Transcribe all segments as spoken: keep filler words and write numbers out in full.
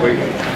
Wait.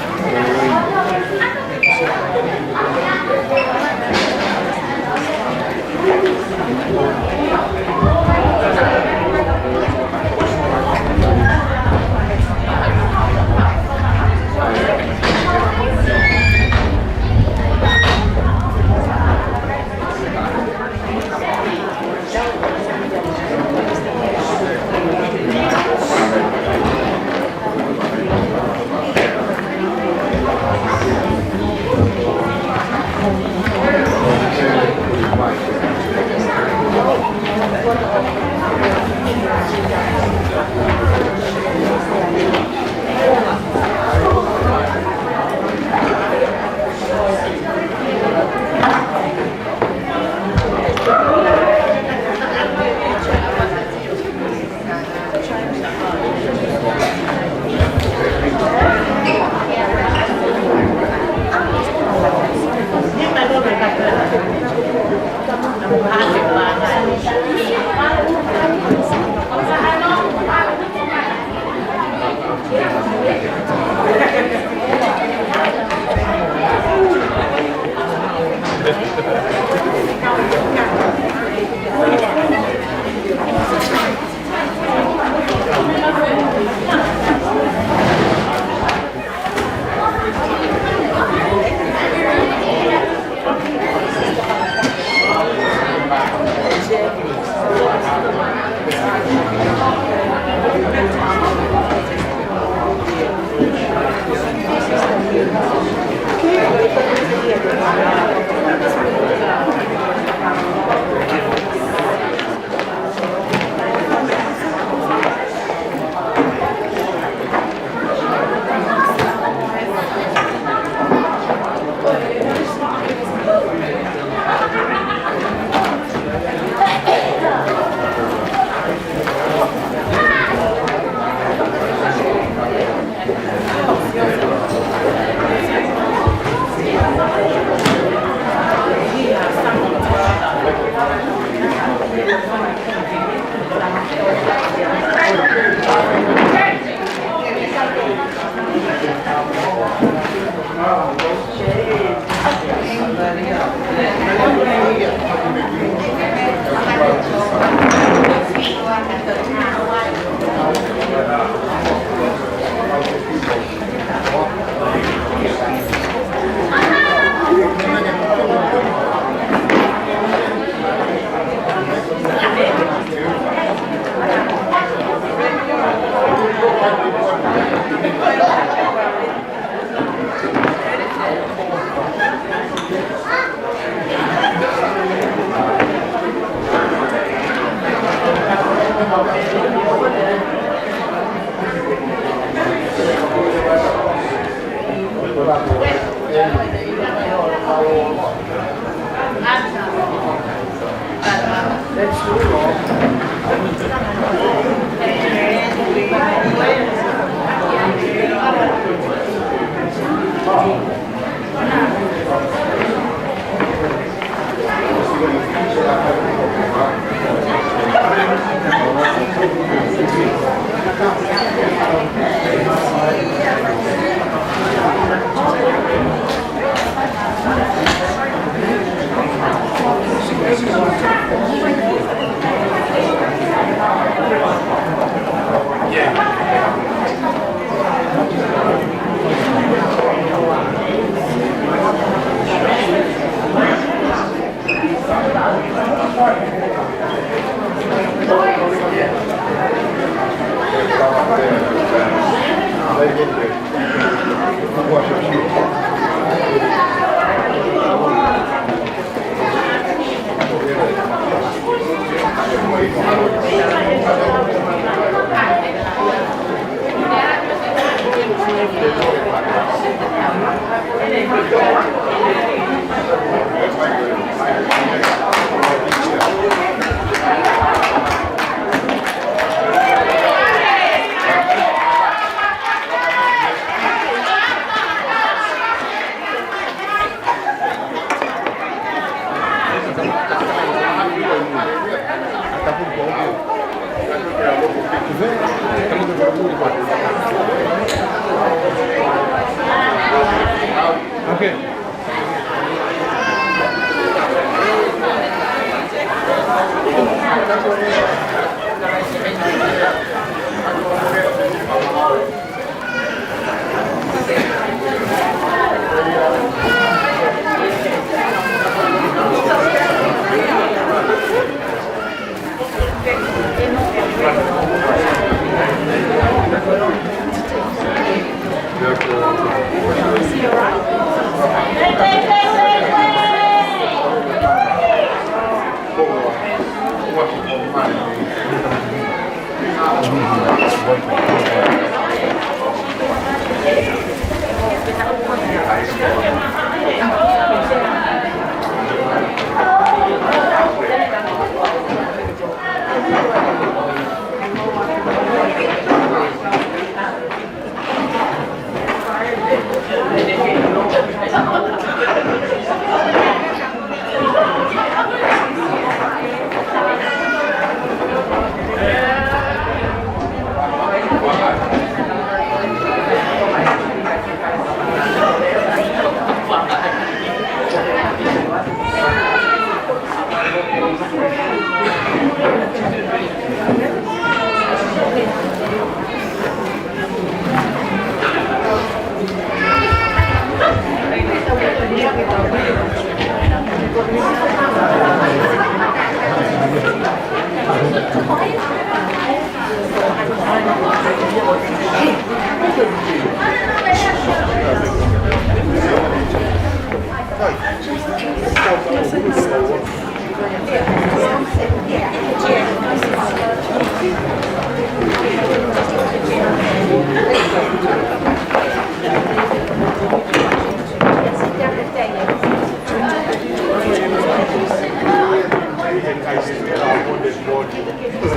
Okay.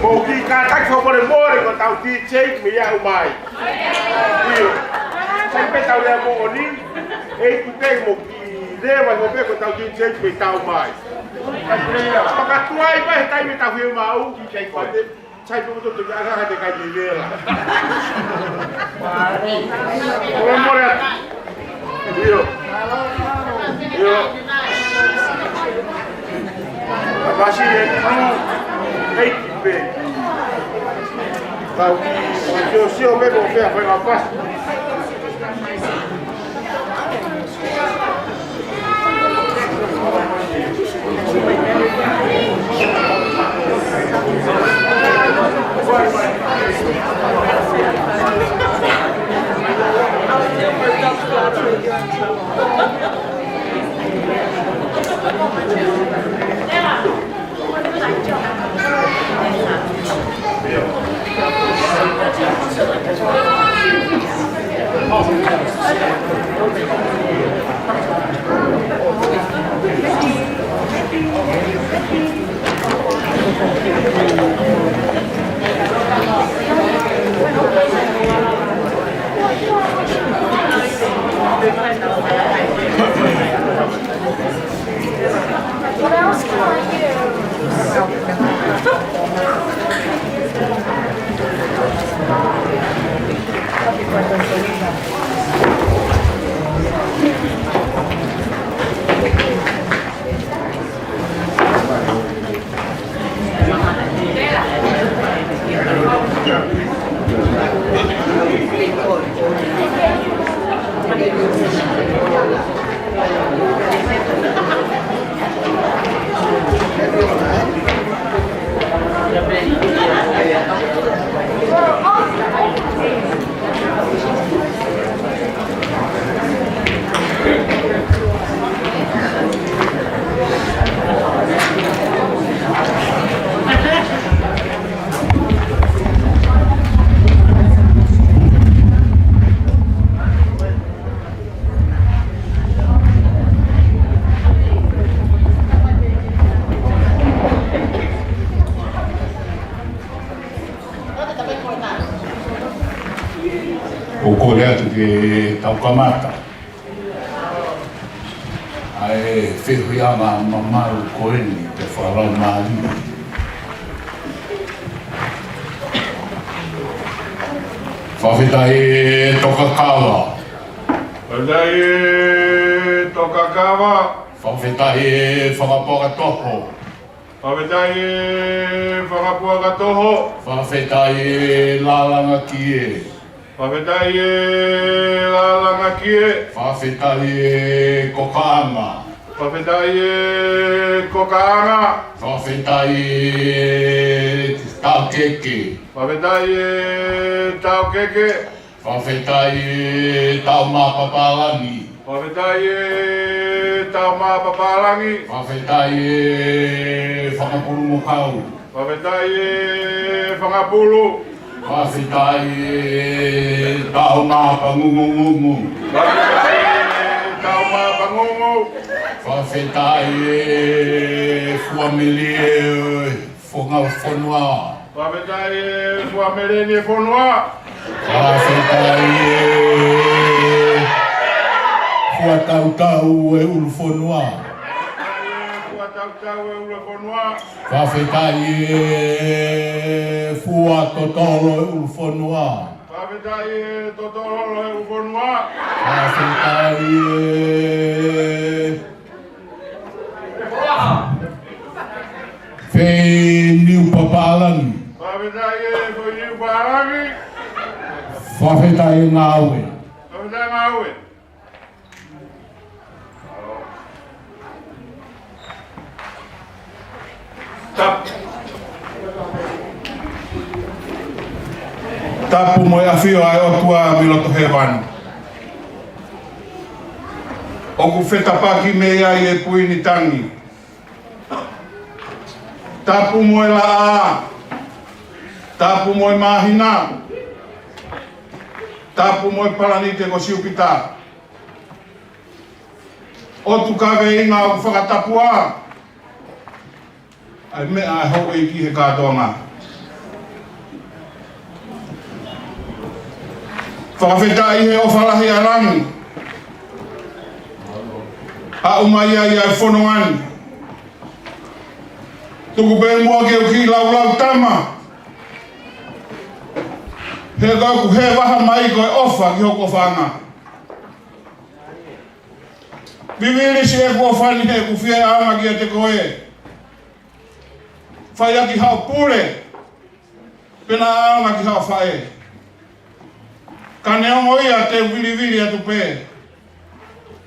Mou kiʻi kātaki fakamolemole ko ʻetau D J mei ʻaumai. ʻIo. Sai pē ʻetau lea moʻoni. ʻEiki pē mo ki leva mo pē ko ʻetau D J mei ʻaumai. Fakatuai mai he taimi ʻetau fiemaʻu. Sai pē ʻoku totonu ke ʻalu hake kai lelei. Molemole atu. ʻIo. ʻIo. Kapasi e tū. ʻEiki pē. Kau ki, sio, sio pē ko fē fai mapasi. Lea atu ke tau kamata ʻa e fehuʻiʻanga mamalu ko eni pe falau mali. Fakafetaʻi e Tokakava. Fakafetaʻi e Tokakava. Fakafetaʻi e Fakapuakatoho. Fakafetaʻi e Fakapuakatoho. Fakafetaʻi e Lālangakie. Fakafetaʻi e Lālangakie. Fakafetaʻi e Kokaʻanga. Fakafetaʻi e Kokaʻanga. Fakafetaʻi e Taʻokeke. Fakafetaʻi e Taʻokeke. Fakafetaʻi e Taumapapālangi. Fakafetaʻi e Taumapapālangi. Fakafetaʻi e Fangapulumokau. Fakafetaʻi e Fangapulu. Fakafetaʻi e Taumapangungungungu. Fakafetaʻi e Taumapangungu. Fakafetaʻi e Fuamelie Fongafonua. Fakafetaʻi e Fuamelie Fonua. Fakafetaʻi e Fuatautau e ʻUlufonua. Fakafetaʻi e Fuatautau e ʻUlufonua. Fakafetaʻi e Fuatotolo e ʻUlufonua. Fakafetaʻi e Totolo e ʻUlufonua. Fakafetaʻi e Feiniupapālangi. Fakafetaʻi e Feiniupapālangi. Fakafetaʻi e Ngāue. Fakafetaʻi e Ngāue. Tapu. Tapu mo e ʻafio ʻa e ʻOtua mei loto hēvani. ʻOku fetapaki mei ai e puini tangi. Tapu mo e laʻā. Tapu mo e māhina. Tapu mo e palanite ko Siupita. ʻOtu kaveinga ʻoku fakatapua ʻa e meʻa ʻa e houʻeiki he kātoanga. Fakafetaʻi he ʻofa lahi ʻa langi. Aʻu mai ai ʻa e fononga ni. Tuku pē muʻa ke u kiʻi laulau tama. He ka ʻoku hē vaha mai ko e ʻofa ki hoku ʻofaʻanga. Vivili siʻeku ʻofa ni he ʻoku fie ʻaonga kiate koe. Fai ʻaki haʻo pule, pea naʻa ʻaonga ki haʻo faʻē. Ka neongo ia te u vilivili atu pē.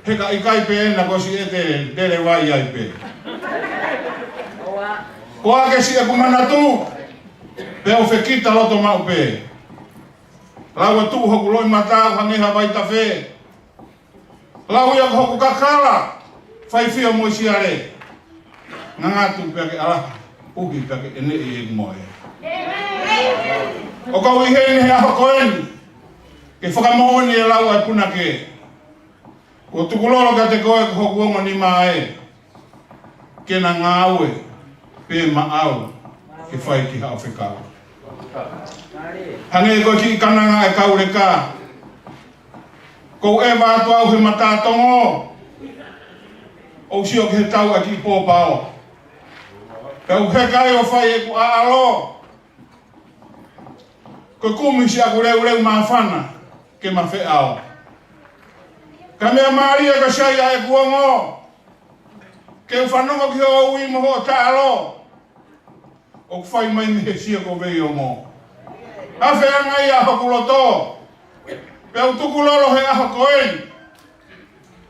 He ka ʻikai pē ena ko siʻete lele vai ai pē. Ko ake siʻeku manatu, pea u fekita loto maʻu pē. Lau atu hoku loʻimata ʻo hangē ha vaitafe. Lau ia ko hoku kakala, fai fio mo e siale. Ngangatu pea ke ʻalaha, uhi pea ke ʻeneʻi e moe. ʻOku ou ʻi heni he ʻaho ko eni, ke fakamoʻoni e lau ʻa e punake. Kuo tukulolo kiate koe ko hoku ongo nima ē. Ke na ngāue pē maʻau ke fai ki haʻo fekau. Hangē ko e kiʻi kananga e kau leka. Ko u ʻeva atu au he matatongo. ʻOu sio ki he tau ʻa e kiʻi pōpao. Pea u heka ai ʻo fai ʻeku ʻaʻalo. Ko e kumi siʻaku leuleu māfana ke ma feʻao. Ka meʻa mālie ka sai ʻa ʻeku ongo. Ke u fanongo ki hoʻo ui mo hoʻo taʻalo. ʻOku fai mai mei he sio ko vei ongo. Afe ange ia hoku loto. Pea u tukulolo he ʻaho ko eni.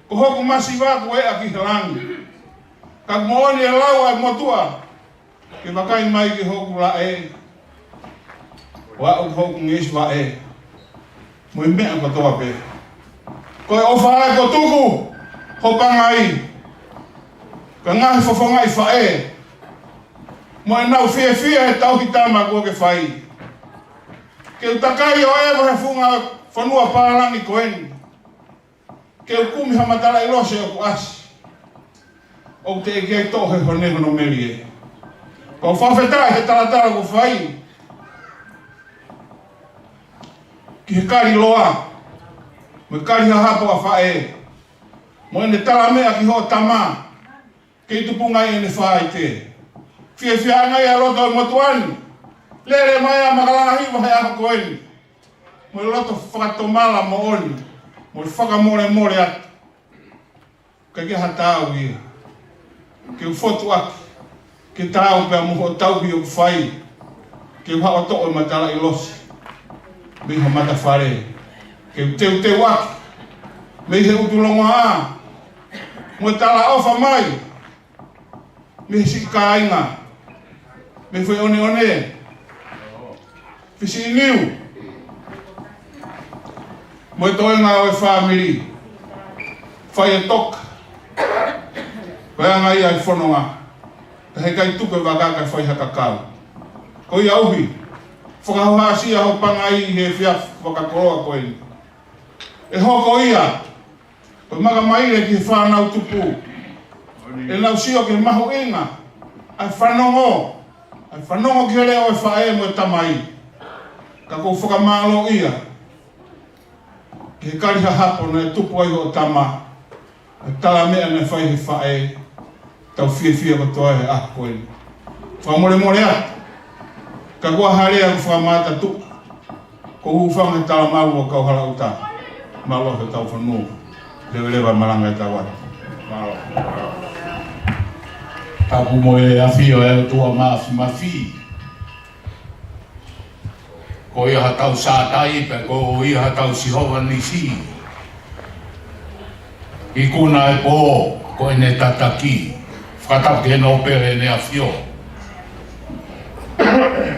Ko hoku masiva kuo eʻa ki he langi. Ka moʻoni e lau ʻa e motuʻa. Ke vakai mai ki hoku laʻe. ʻO aʻu ki hoku ngeʻesi vaʻe. Mo e meʻa kotoa pē. Ko e ʻofa ē ko tuku ho pangai. Ka ngaahi fofongaʻi faʻē. Mo ʻenau fiefia he tauhi tama kuo ke fai. Ke u takai ʻo ʻeva he funga fonua pālangi ko eni. Ke u kumi ha matalaʻi lose ʻoku ʻasi. ʻOku teʻeki ai toʻo he hone hono melie. Ko u fakafetaʻi he talatala kuo fai. Ki he kali loa. mo e kali hahapo ʻa faʻē, mo ʻene talameʻa ki hoʻo tama, kei tupunga ʻene faʻahi te. Fiefia ange ʻa loto ʻo e motuʻa ni, lele mai ʻa Makalanga Hiva he ʻaho ko eni, mo e loto fakatomala moʻoni, mo e fakamolemole atu. Ka ke ha taau ia ke u fotu ʻaki, ke taau pea mo hoʻo tauhi ʻoku fai, ke u haʻu ʻo toʻo e matalaʻilosi mei ho matafale, ke u teuteu ʻaki mei he ʻutu longoaʻa, mo e talaʻofa mai mei he siʻi kāinga, mei he foʻi ʻoneʻone, fisi ʻi niu, mo e toenga ʻo e fāmili. Fai e toka, ko e anga ia e fononga, ka heʻikai tuku e vaka kae fai ha kakau. Ko ia ʻuhi, fakahohaʻasi ʻa hoʻo pangai he efiafi fakakoloa ko eni. ʻE hoko ia ko e makamaile ki he fānau tupu, ʻenau sio ki he mahuʻinga ʻa e fanongo, ʻa e fanongo ki he leʻo ʻo e faʻē mo e tamai. Ka ʻoku ou fakamālō ia ki he kali hahapo naʻe tupu ai hoʻo tama, ʻa e talameʻa naʻe fai he faʻē, tau fiefia kotoa he ʻaho ko eni. Fakamolemole atu, ka kuo hale ʻa e fakamātā tuʻa, ko e hūfanga he talamau ʻo Kauhalaʻuta, mālō he tau fanua, leveleva malanga e tau atu. Mālō. Tapu mo e ʻafio ʻa e ʻOtua Māfimafi. Ko ia ha tau Sātai, pea ko ia ha tau Sihova Nisi. Ikuna e pō, ko ʻene tataki. Fakatapu ki he nōpele ʻEne ʻAfio,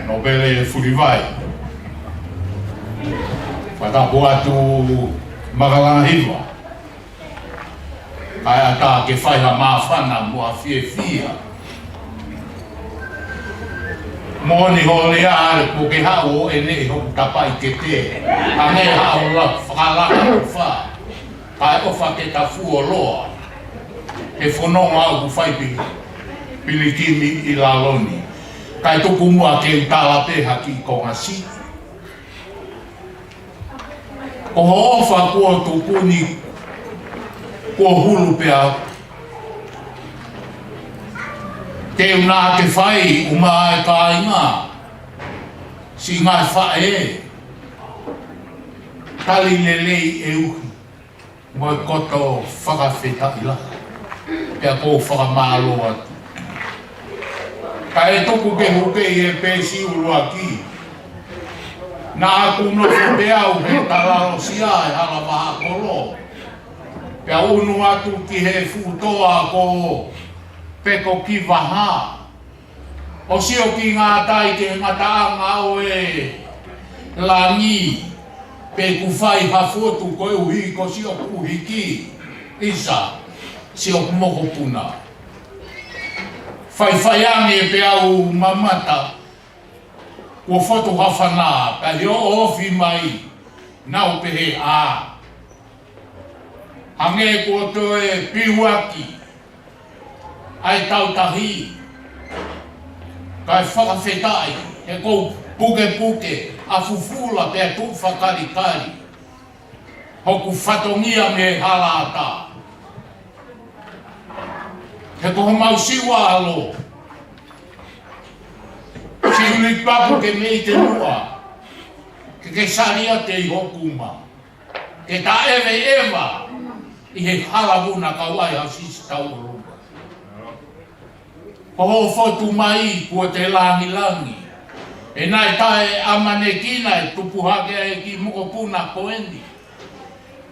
nōpele Fulivai. Fakatapu atu Makalanga Hiva. Kae ʻatā ke fai ha māfana mo ha fiefia. Moʻoni hoʻo lea ale kuo ke haʻu ʻo ʻene ʻi hoku tapaʻi kete. Ka ne haʻu la fakalaka ʻofa, kae ʻofa ke ta fuoloa he fononga ʻoku fai pi-, pilikimi ʻi lalo ni. Kae tuku muʻa ke u tala pē ha kiʻi konga siʻi. Ko hoʻo ʻofa kuo tuku ni, kuo hulu pē au. Te u nā ke fai ʻuma e kāinga, siʻi ngaahi faʻē, tali lelei e ʻuhi mo e koto fakafetaʻi lahi. Pea ʻoku ou fakamālō atu. Kae tuku ke u hū ki he peesi ʻuluaki. Naʻa ku nofo pē au he talalosia ʻi he hala vahaʻa kolo, pea ʻunu atu ki he fuʻu toa ko Pekokivaha, ʻo sio ki ngātai ki he ngataʻanga ʻo e langi, pe ʻoku fai ha fotu koeʻuhi ko siʻoku hiki, ʻisa, siʻoku mokopuna. Faifai ange pē au mamata, kuo fotu ha fana, kae ʻoʻofi mai, naʻa ku pehē ā. Hangē kuo toe piuaki ʻa e tautahi, kae fakafetaʻi, he ʻoku ou pukepuke ʻa fufula pea tuʻu fakalikali hoku fatongia mei he hala ʻatā. He ko homau Siua ʻAlo, Siu Lipapu ke mei te muʻa, ke ke sali ʻa te ʻi hoku uma, ke ta ʻeveʻeva ʻi he hala vuna kau ai ha sisi tau ʻolunga. Ko hoʻo fotu mai kuo te langilangi. ʻE naʻe taʻeʻamanekina e tupu hake ʻa e kiʻi mokopuna ko eni.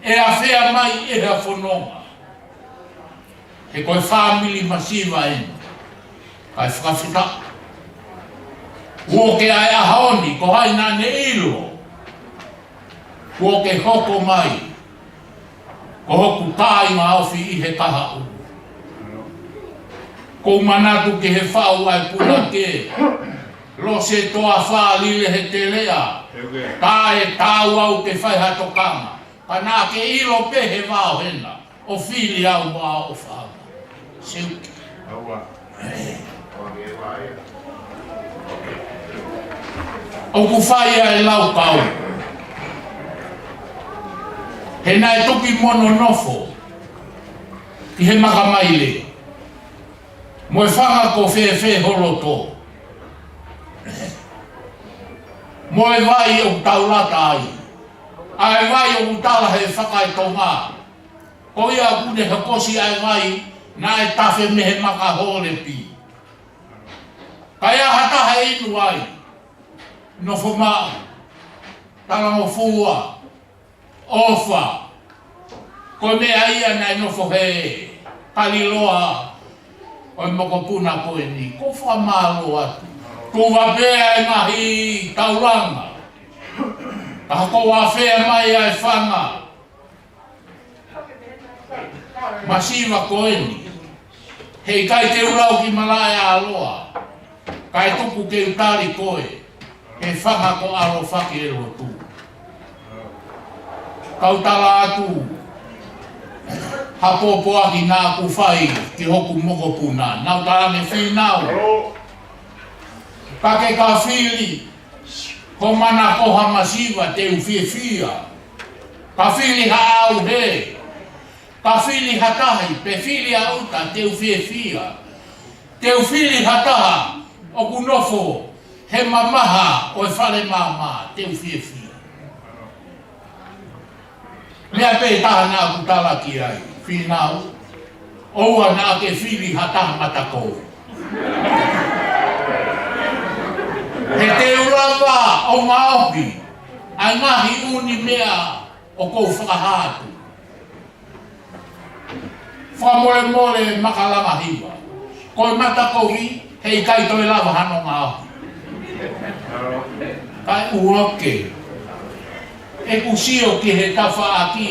ʻE afea mai ʻe ha fononga. He ko e fāmili masiva eni. Kae fakafetaʻi. Kuo ke ʻai ʻaho ni, ko hai naʻa ne ʻilo kuo ke hoko mai ko hoku kāinga ofi ʻi he kahaʻu. ʻOku ou manatu ki he faʻu ʻa e punake, Lose Toafa Lile he Teleʻa. Kae tau au ke fai ha tokanga. Ka naʻa ke ʻilo pē he vao hena, ʻo fili au mo ʻAoʻofa. Siuki. ʻOku fai ʻa e laukau. He naʻe tuki mono nofo ki he maka maile, mo e fanga ko Fēfē Holoto, mo e vai ʻoku tau lata ai, ʻa e vai ʻoku tala he fakaetonga, ko ia ʻoku ne hokosi ʻa e vai naʻe tafe mei he maka Hōlepi. Ka ʻi ai ha taha ʻe inu ai, nofo maʻu, talangofua, ʻofa, ko e meʻa ia naʻe nofo he kaliloa ʻo e mokopuna ko eni. Ko e fakamālō atu. Tuʻu pē ʻa e ngaahi taulanga, ka ko e ʻafea mai ʻa e fanga masiva ko eni, heʻikai te u lau ki malaʻe ʻa loa, kae tuku ke u tali koe he fanga ko ʻAlofaki ʻe lotu. Kau tala atu ha pōpoaki naʻa ku fai ki hoku mokopuna, naʻa ku talaange, Fīnau, ka ke ka fili ho mana ko ha masiva te u fiefia. Ka fili ha ʻauhē, ka fili ha tahi, pe fili ha ʻuta te u fiefia. Te u fili ha taha ʻoku nofo he mamaha ʻo e fale maama, te u fiefia. Meʻa pē taha naʻa ku tala ki ai, Fīnau, ʻoua naʻa ke fili ha taha matakou. He te u lava ʻo ngaohi ʻa e ngaahi ʻū meʻa ʻoku ou fakahā atu. Fakamolemole Makalangahiva, ko e matakovi heʻikai toe lava hano ngaohi. Kae ʻoua ke, ʻeku sio ki he tafaʻaki,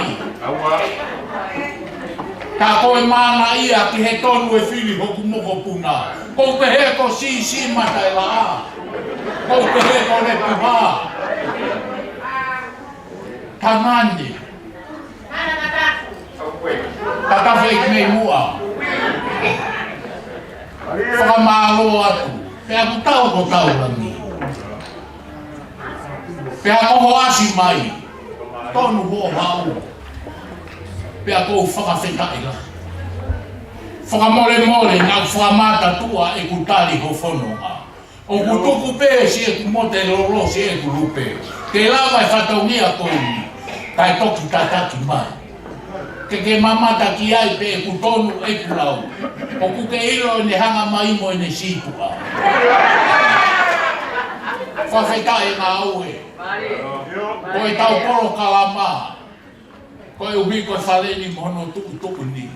tā ko e mana ia ki he tonu e fili hoku mokopuna. Ko u pehē ko Sisi Mataʻela, ko u pehē ko Lepuha. Tamani. Tatafe ki mei muʻa. Fakamālō atu. Pea ʻoku tau ko tau langi. Pea ko hoʻo ʻasi mai, tonu hoʻo haʻu. Pea ʻoku ou fakafetaʻi lahi. Fakamolemole naʻa ku fakamata tuʻa ʻeku tali ho fononga. ʻOku tuku pē siʻeku mote lolo, siʻeku lupe. Ke lava e fatongia ko eni, kae toki tataki mai. Ke ke mamata ki ai pe ʻoku tonu ʻeku lau. ʻOku ke ʻilo ʻene hanga mai mo ʻene sītuʻa. Fakafetaʻi ngāue. Ko e tau polokalama, koeʻuhi ko e fale ni mo hono tuʻutuʻuni.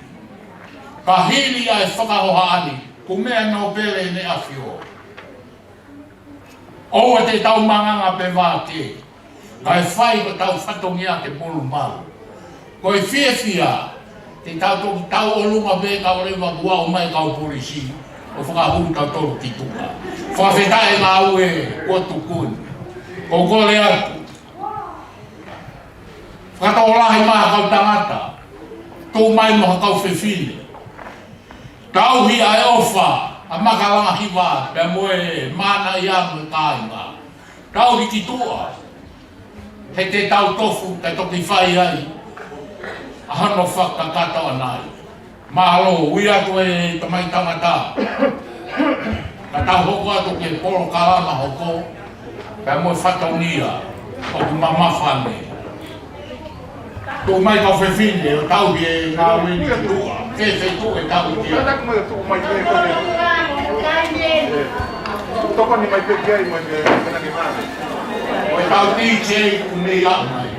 Ka hili ʻa e fakahohaʻa ni, ko e meʻa nōpele ʻEne ʻAfio. ʻOua te tau manganga pe vākē, kae fai ko e tau fatongia ke molumalu. Ko e fiefia, te tau toki tau ʻolunga pē kae ʻoua leva kuo ʻomai e kau polisi ʻo fakahū tautolu ki tuʻa. Fakafetaʻi ngāue kuo tuku ni. Ko u kole atu, fakatokolahi mai ha kau tangata, tuʻu mai mo ha kau fefine. Tauhi ʻa e ʻofa ʻa Makalangahiva pea mo e mana ia mo e kāinga. Tauhi ki tuʻa, he te tau tofu, te toki fai ai ʻa hono fakakakato ʻanai. Mālō, ui atu e tamai tangata. Ka tau hoko atu ki he polokalama hoko, pea mo e fatongia ʻoku mamafa ni. Tuʻu mai kau fefine ʻo tauhi e ngāue ni ki tuʻa. Fēfē tuʻu e tauhi ki ai? Tokoni mai pē ki ai mo e tauhi ki ai ʻoku mei aʻu mai.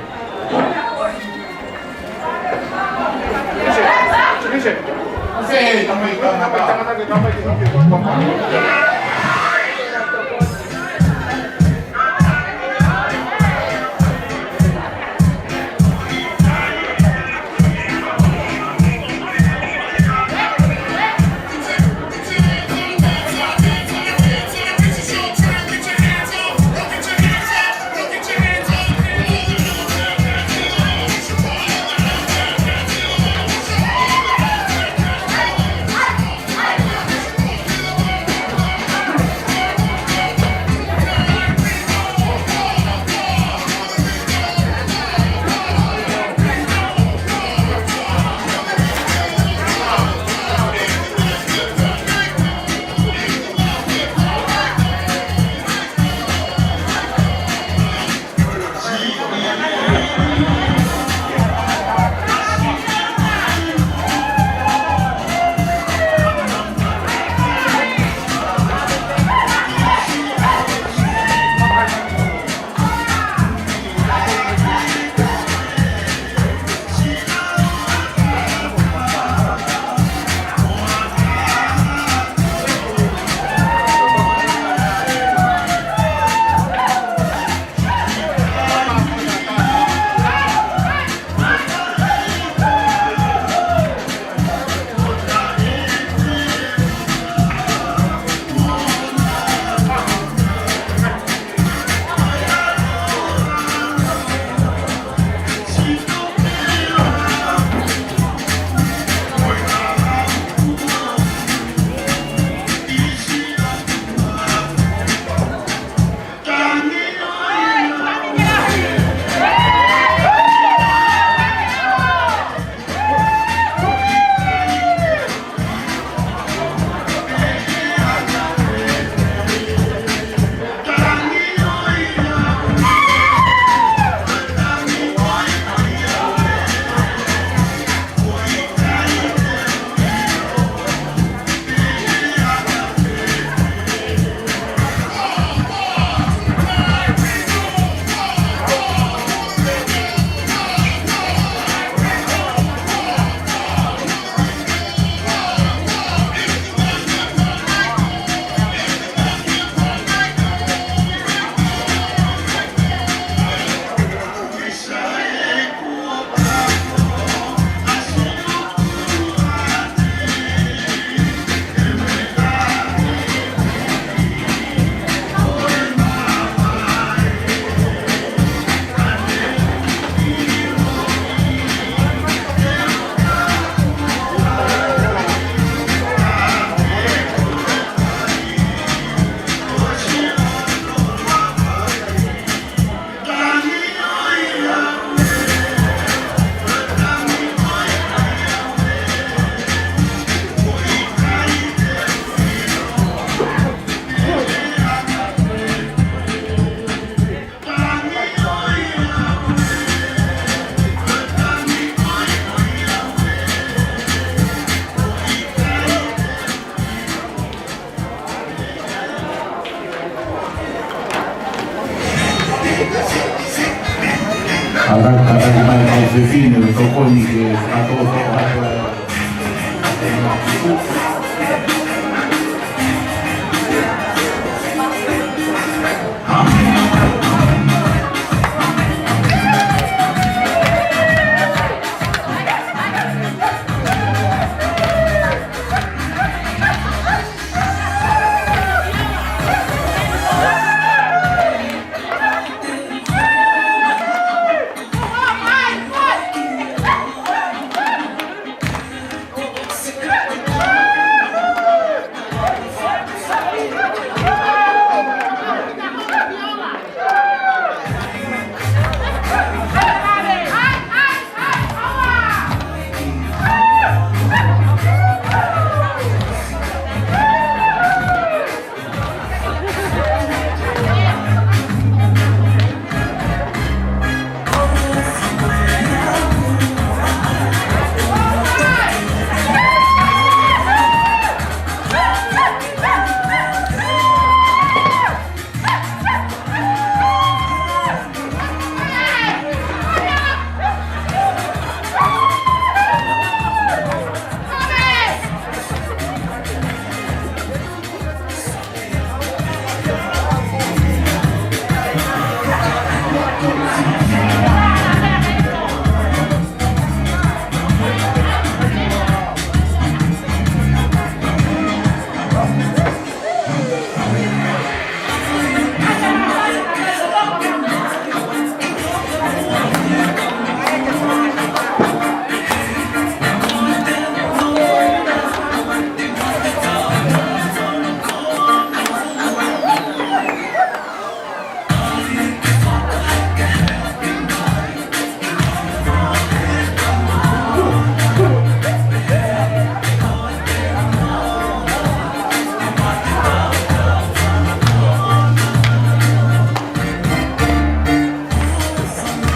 Kae mai kau fefine, ʻoku tokoni ke katoa kau hapa.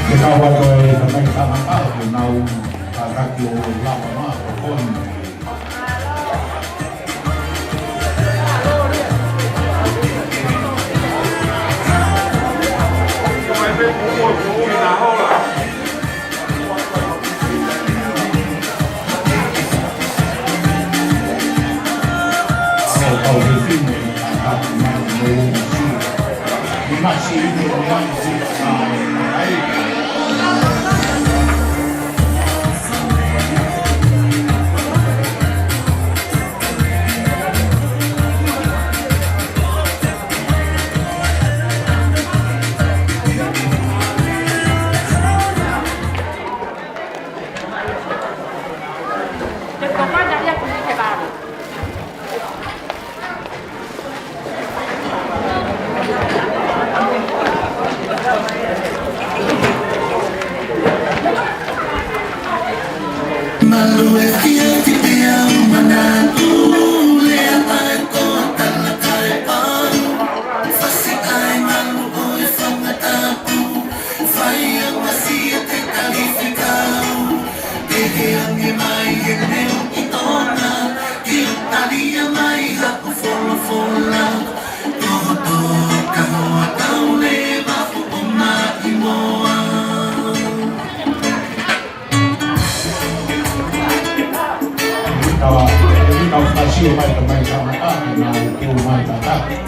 Ke kau atu e tamai tangata, ke nau tataki ʻo lava ma o koni. Malu e fia ki te au manatu, lea ʻa e toa tala kae pau. Fasi ai malu ʻo e fanga tapu, fai au masi e te tali fekau. Te he ange mai e neu i tona, ke u talia mai haku folofola. Tohoto ka hoa tau le mafu o mai moa. Tala, e kau fasi o mai ka mai ka mai ka mai ka mai ka mai.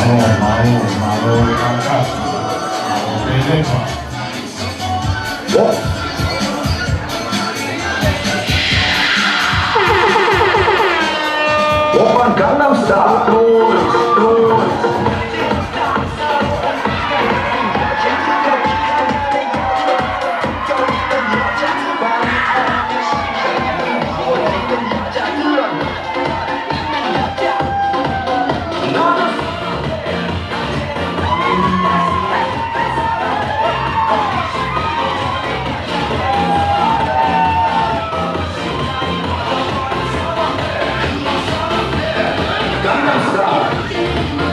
Mālō, mālō, mālō, kākā. Mālō, pele pa. Whoop. Oppa Gangnam Style. Gangnam Style.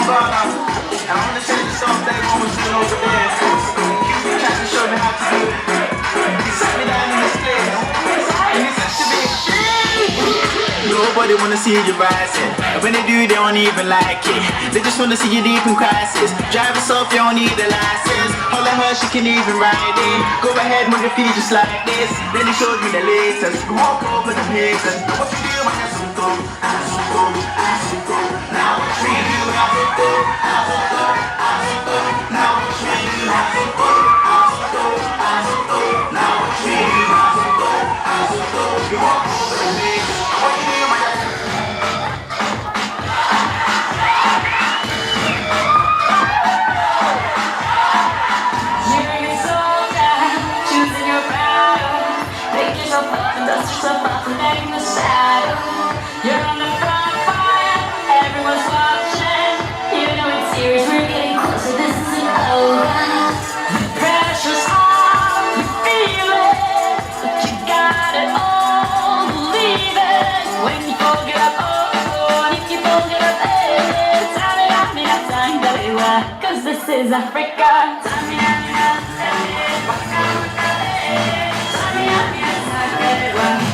I wanna sing the song that everyone was doing over there. Can you show me how to do it? He sat me down in the stage, and he said to me, "Nobody wanna see you rising. And when they do, they don't even like it. They just wanna see you deep in crisis. Drive us off, you don't need a license. All I heard, she can even ride it. Go ahead, move your feet just like this." Then he showed me the latest. Walk over the haters. What you do when you're so cold? You're a soldier, choosing your battle. Pick yourself up and dust yourself off and back in the saddle. You're on the front fire, everyone's watching. You know it's serious, we're getting closer, this isn't over. The pressure's on, you feel it, but you got it all, believe it. When you fold it up, oh, oh, and if you fold it up, eh, eh, tie it up, tie it up, tie it up. 'Cause this is Africa.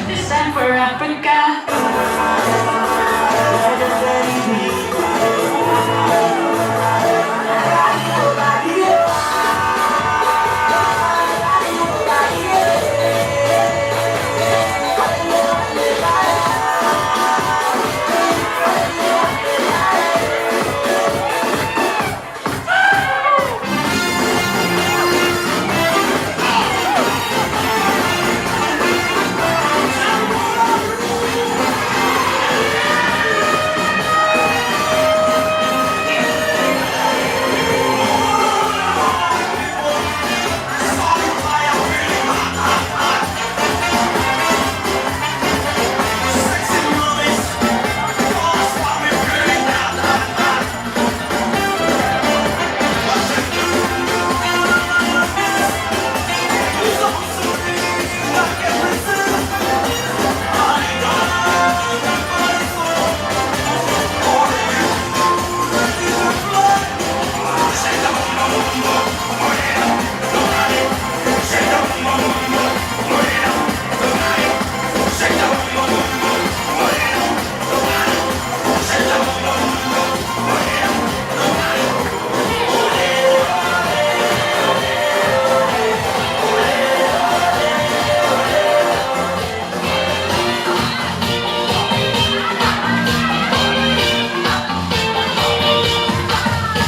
This time for Africa.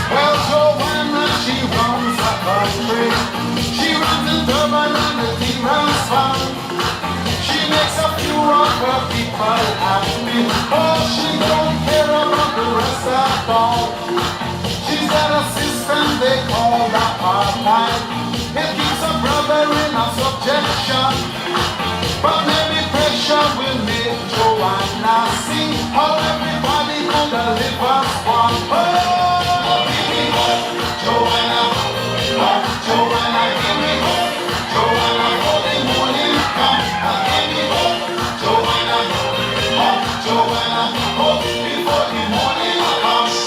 Well, Joanna, she runs the country. She runs in Durban and the T runs fun. She makes a few of her people happy. Oh, she don't care about the rest at all. She's got a system they call apartheid. It keeps a brother in a subjection. But maybe pressure will make Joanna see how everybody could live as one. Oh, give me hope, Joanna. Oh, Joanna, give me hope. Joanna, for the morning come. Oh, give me hope, Joanna. Oh, Joanna, hope before the morning comes.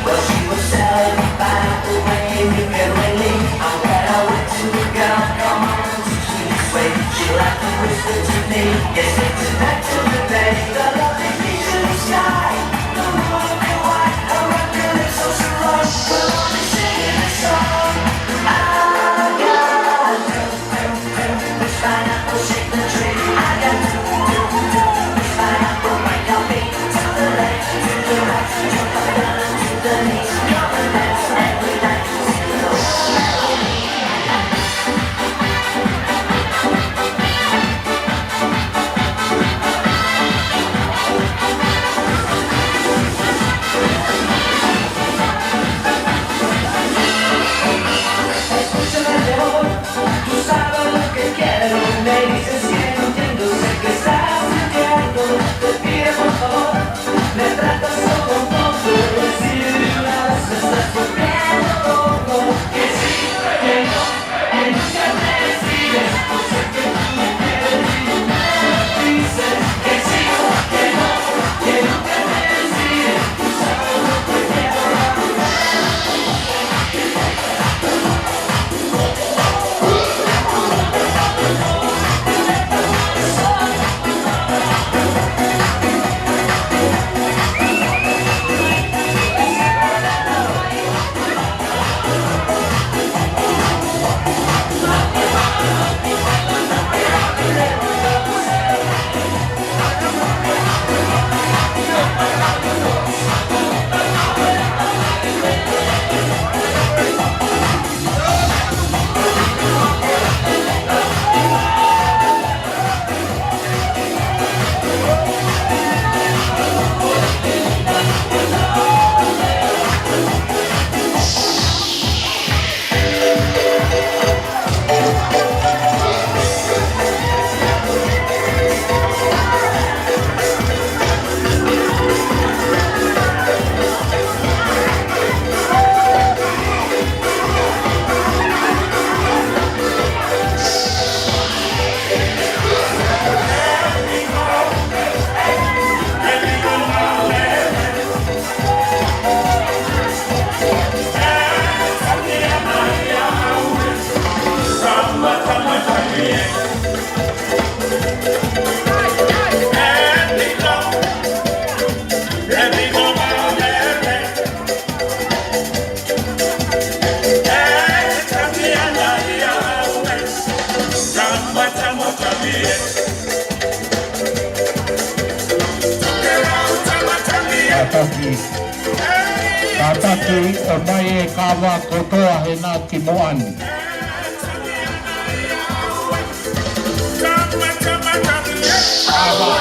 Well, she was selling pineapple rain, you can relate. I'm glad I went to the girl, come on, to the way. She laughed and whispered to me, yes, it's back to the day. The lovely beach in the sky, the moon in white, her red lips so strong. We'll all be singing a song. I got Kātaki ʻomai e kava kotoa hena ki muʻa ni. Kava,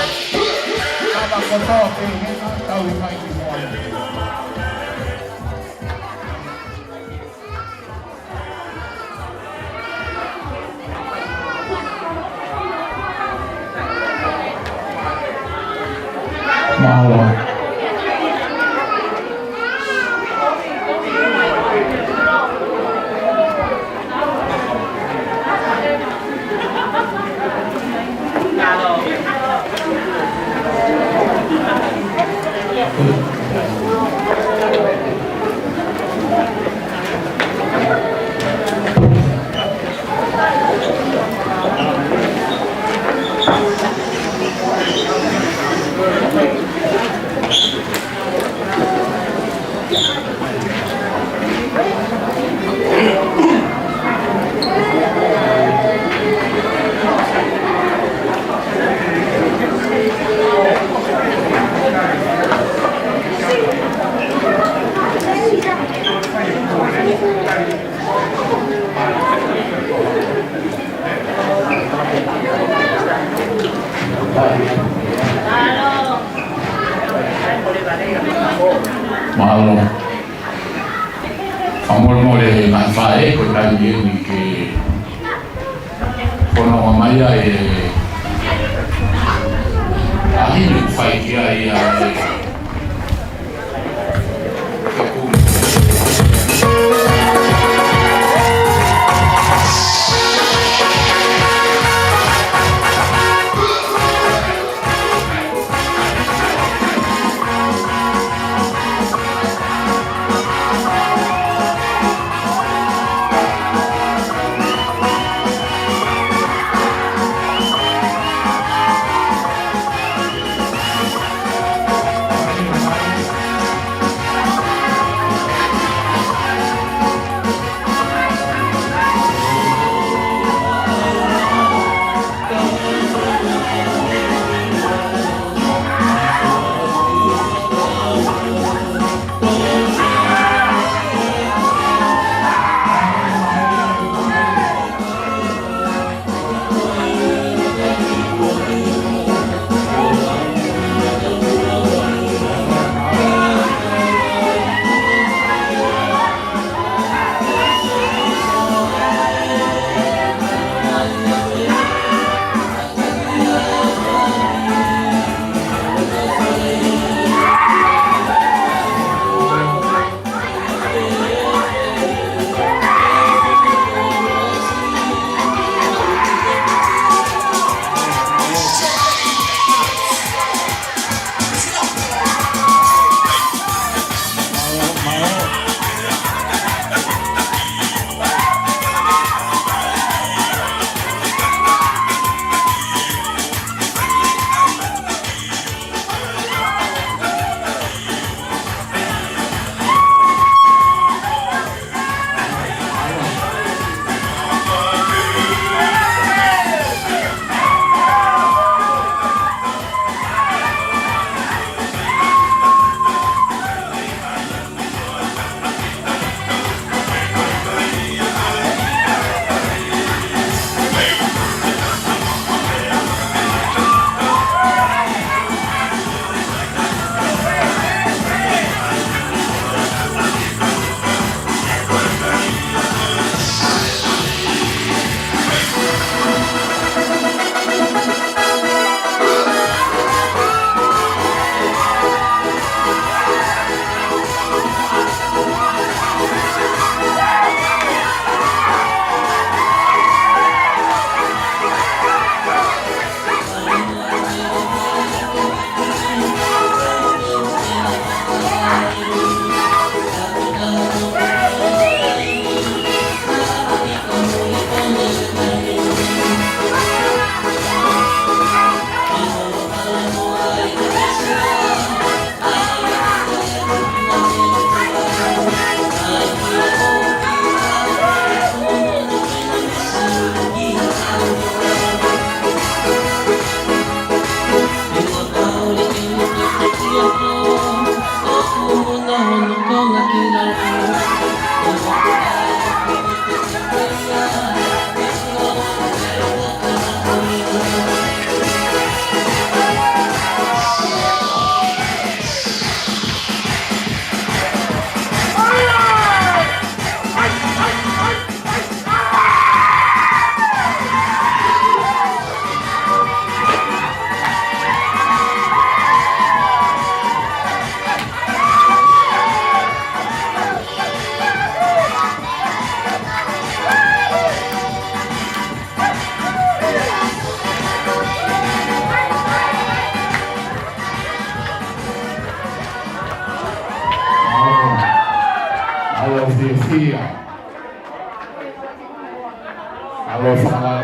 kava kotoa pē hena, tau ʻomai ki muʻa ni. Mālō. Mālō. Fakamolemole ngaahi faʻē, ko e taimi eni ke fononga mai ai e lahi ni ʻoku fai ki ai ʻa e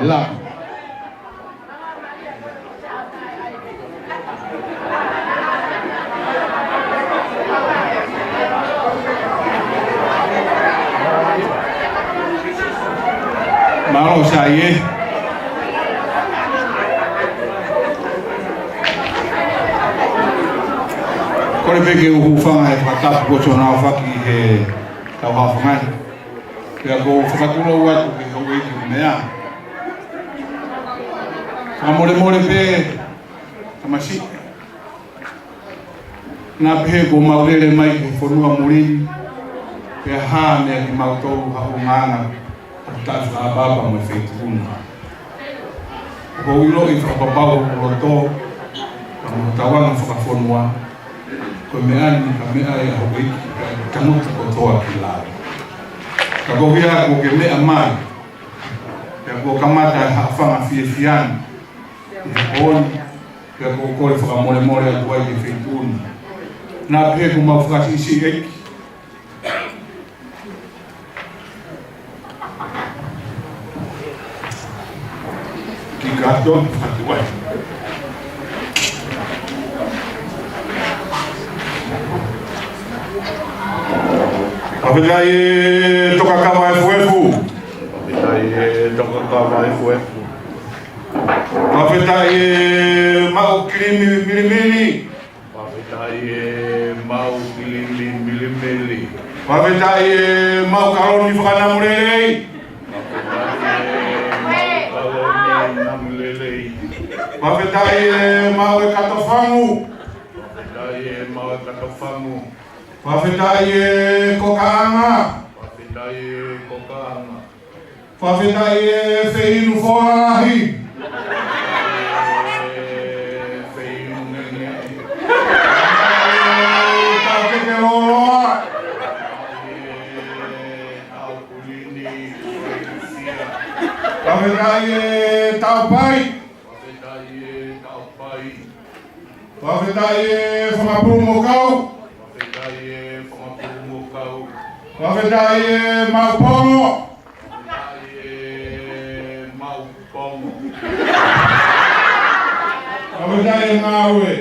la. Mālō Saie. Kole pē ke u hūfanga he fakatapu kuo ʻosi hono aofaki he tau hafangai. Pea ʻoku ou fakatulou atu ki he houʻeiki ʻo e meʻa. Fakamolemole pē, tamasiʻi. Naʻa pehē kuo mau lele mai ki he fonua muli ni, pea hā meia kimautolu ha ʻulungaanga ʻoku tau fakaʻapaʻapa mo e feituʻu ni. ʻOku ou ʻiloʻi fakapapau hoku loto, pea mo hotau anga fakafonua, ko e meʻa ni ka meʻa ia ʻa e houʻeiki, pea tangutu kotoa ki lalo. Ka ko ia kuo ke meʻa mai, pea kuo kamata e haʻafanga fiefia ni ʻi he pō ni, pea ʻoku ou kole fakamolemole atu ai ki he feituʻu ni. Naʻa pehē kuo mau fakasiʻisiʻi ʻEiki. Ki kato, atu ai. Fakafetaʻi e Toka Kava Efuefu. Fakafetaʻi e Toka Kava Efuefu. Fakafetaʻi e Maʻu Kilimi Milimili. Fakafetaʻi e Maʻu Kilimi Milimili. Fakafetaʻi e Maʻu Kaloni Fakanamulelei. Fakafetaʻi e Maʻu Kaloni Namulelei. Fakafetaʻi e Maʻu e Katofamu. Fakafetaʻi e Maʻu e Katofamu. Fakafetaʻi e Kokaʻanga. Fakafetaʻi e Kokaʻanga. Fakafetaʻi e Feinu Foalahi. Feinu Nene. Fakafetaʻi e Taukeke Loloa. Fakafetaʻi e Taupai. Fakafetaʻi e Taupai. Fakafetaʻi e Fangapulumokau. Fakafetaʻi e Fangapulumokau. Fakafetaʻi e Maʻu Pongo. Fakafetaʻi e Maʻu Pongo. Fakafetaʻi e Maʻu e.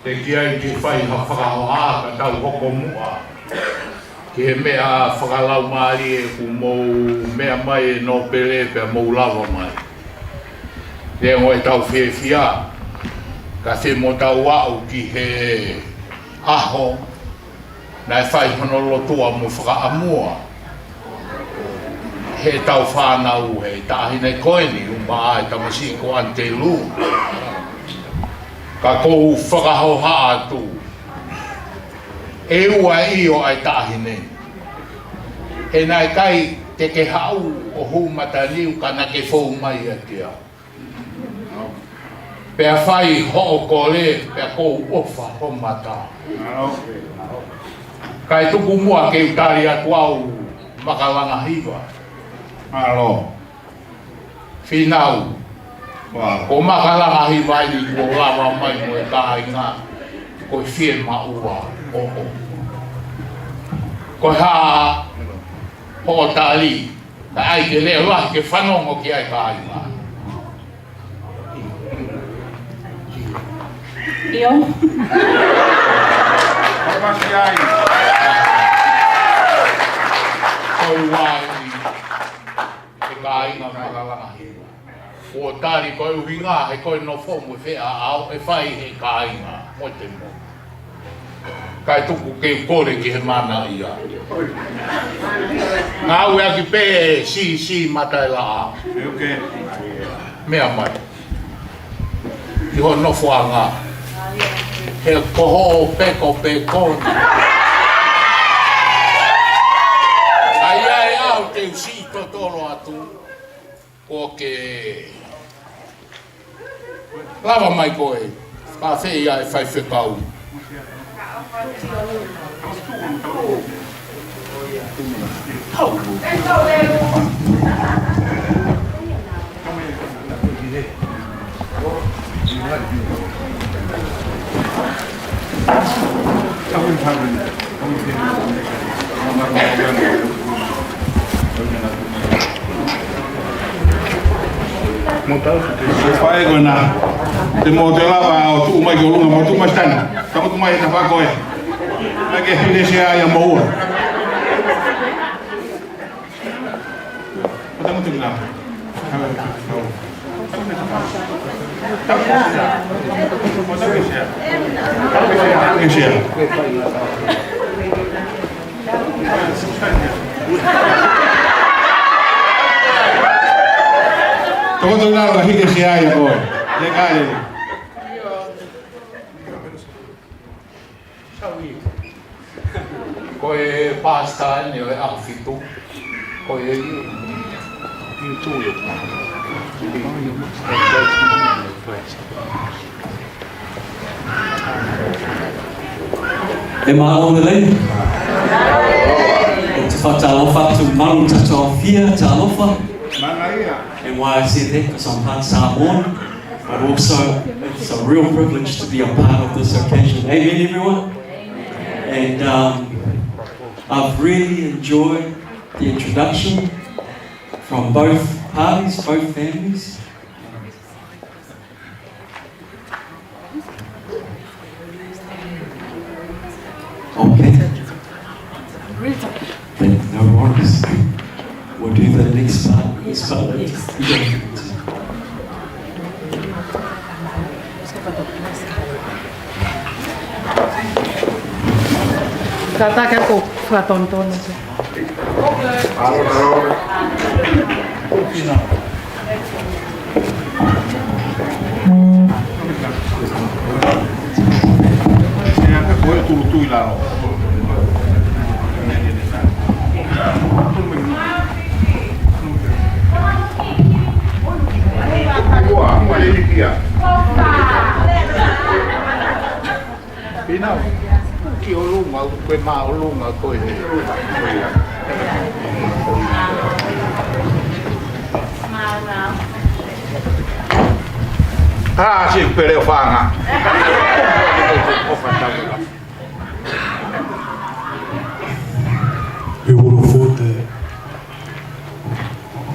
Teʻeki ai ke fai ha fakahohaʻa ka tau hoko muʻa ki he meʻa fakalaumālie kuo mou meʻa mai e nōpele pea mou lava mai. Neongo ʻetau fiefia, ka te mo tau aʻu ki he ʻaho naʻe fai hono lotua mo fakaʻamua heʻetau fānau, he taʻahine ko eni, ʻumaʻā e tamasiʻi ko ʻAnitelū. Ka ʻoku ou fakahohaʻa atu, ʻe ua ʻio ʻa e taʻahine. He naʻe ʻikai te ke haʻu ʻo hū mataniu ka naʻa ke fou mai ʻiate au. Pea fai hoʻo kole, pea ʻoku ou ʻofa ho mata. Kae tuku muʻa ke u tali atu au, Makalanga Hiva. Mālō. Fīnau. Ko Makalanga Hiva eni kuo lava mai mo e kāinga, ko e fiemaʻu ʻoʻou. Ko e hā hoʻo tali? Ka ʻai ke leʻo lahi ke fanongo ki ai kāinga. ʻIo. Papasi ai. Ko e ua eni, he kāinga Makalanga Hiva. Kuo tali ko e ʻuhinga he ko e nofo mo e feʻao ʻe fai he kāinga mo e temo. Kae tuku ke u kole ki he mana ia. Ngāueʻaki pē e sisi mata e laʻā. Meʻa mai. ʻI hoʻo nofoʻanga. He ko hoʻo pekopeko ni. ʻAi ai au te u siʻi totolo atu. ʻOkē. Lava mai koe. Ka fē ia e faifekau. Mo tau te. Ko e faʻē ko ena. Te mo toe lava ʻo tuʻu mai ki ʻolunga, mo tuʻu mai ʻi tana. Tau tuʻu mai he tafaʻaki ko ē. Mai ke hine sia ia mo ua. Mo tau tuʻu na. Hine sia. Toko tau lalo ka hine sia ia koe. Le kale. Ko e pastor ni ʻo e ʻaho fitu. Ko e iu tu. Am I on the lane? ʻOku ou fakatalofa atu, mālō Tataofia, talofa. And why I say that, because I'm part Samoan, but also it's a real privilege to be a part of this occasion. Amen, everyone? And um, I've really enjoyed the introduction from both parties, both families. Okay. Then no worries. We'll do the next part. Next part. Kātaki ʻo fakatonutonu. Pinau, ki ʻolunga, ko e māʻolunga ko ē. Ah, si pele o fanga. We would have thought that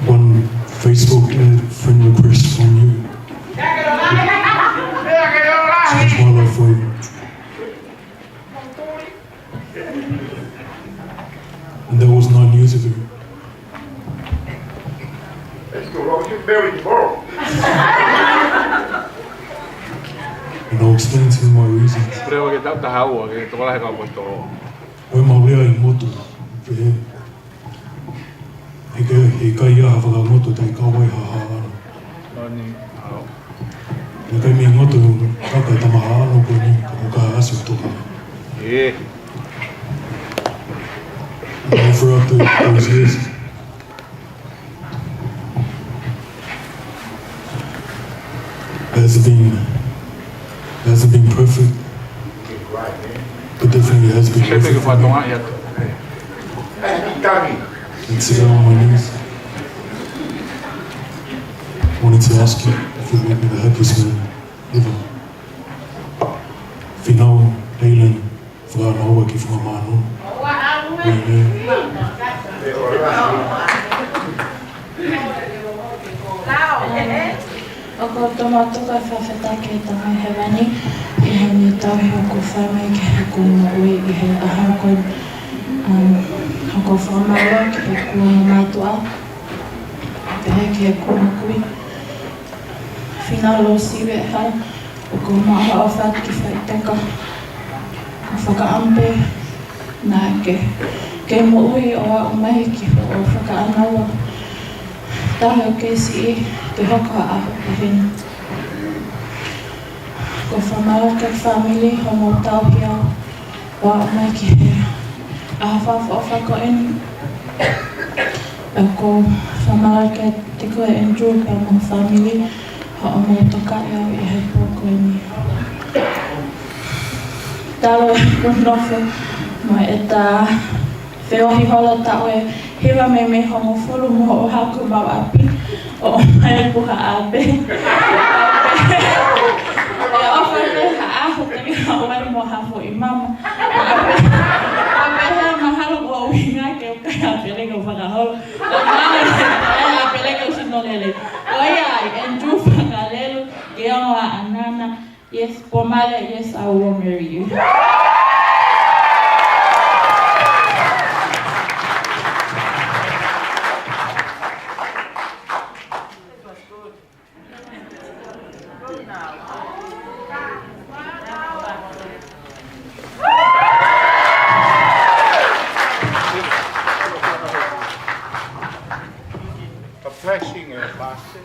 one Facebook ad friend request from you. Change my life forever. And that was nine years ago. That's too long. You married tomorrow. And I'll explain to you my reasons. Pea ʻoku ke tau taha ua, ke tokolahi ka poto. ʻOi mau lea ʻi motu. Ke He ʻikai, he ʻikai ʻi ai ha fakangoto, ʻikai kau ai ha haʻano. He ʻikai mei ngoto, ka ʻikai tama haʻano ko eni, ka ko ka asi toka. ʻE. And throughout the, those years, Hasn't been, hasn't been perfect, but definitely has been worth it for me. And sit down on my knees. Wanted to ask you if you make me the happiest man ever. Finau, Helen, Fakanaua ki Fungamanu. Amen. ʻOku ou tomuʻa tuku e fakafetaʻi ki he Tamai Hēvani, ʻi heʻene tauhi hoku fāmili ki heʻeku moʻui ʻi he ʻaho ko eni. Um, ʻoku ou fakamālō ki heʻeku ongo mātuʻa, pehē ki heʻeku ongo kui. Finau Losive Hau, ʻoku ou maʻu ha ʻofa ki Faʻitoka. Ko e fakaʻamu pē naʻa ke, ke moʻui ʻo aʻu mai ki hoʻo fakaʻānaua. Tahi ʻo kei siʻi ke hoko ʻa e ʻaho pehē ni. ʻOku ou fakamālō ki he fāmili hoʻomou tauhi au ʻo aʻu mai ki he ʻaho fakaʻofoʻofa ko eni. ʻOku ou fakamālō kiate koe Andrew pea mo e fāmili hoʻomou tokaʻi au ʻi he pō ko eni. Talu ʻeku nofo mo ʻeta feohi holo taʻu ʻe hiva mei mei hongofulu mo hoʻo haku mau ʻapi ʻo ʻomai e puha ʻape. ʻE ʻofa pē ha ʻaho te ke haʻu ai mo ha foʻi mama. ʻApe, ʻape he mahalo ko uinga ke uka ʻape leke ʻo fakaholo. ʻO mahalo ke ʻape leke ʻo sino lele. ʻOiauē, Andrew. Yes, Pomale, yes, I will marry you. A flashing, uh, basket.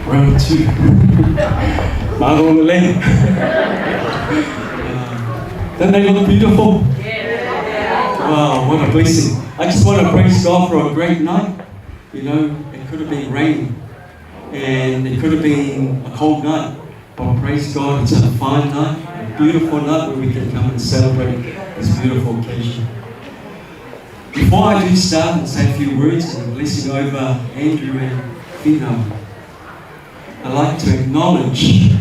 Round two. Mālō e lelei. Uh, don't they look beautiful? Wow, what a blessing. I just want to praise God for a great night. You know, it could have been raining and it could have been a cold night. But praise God, it's a fine night, a beautiful night where we can come and celebrate this beautiful occasion. Before I do start and say a few words and blessing over Andrew and Fino, I'd like to acknowledge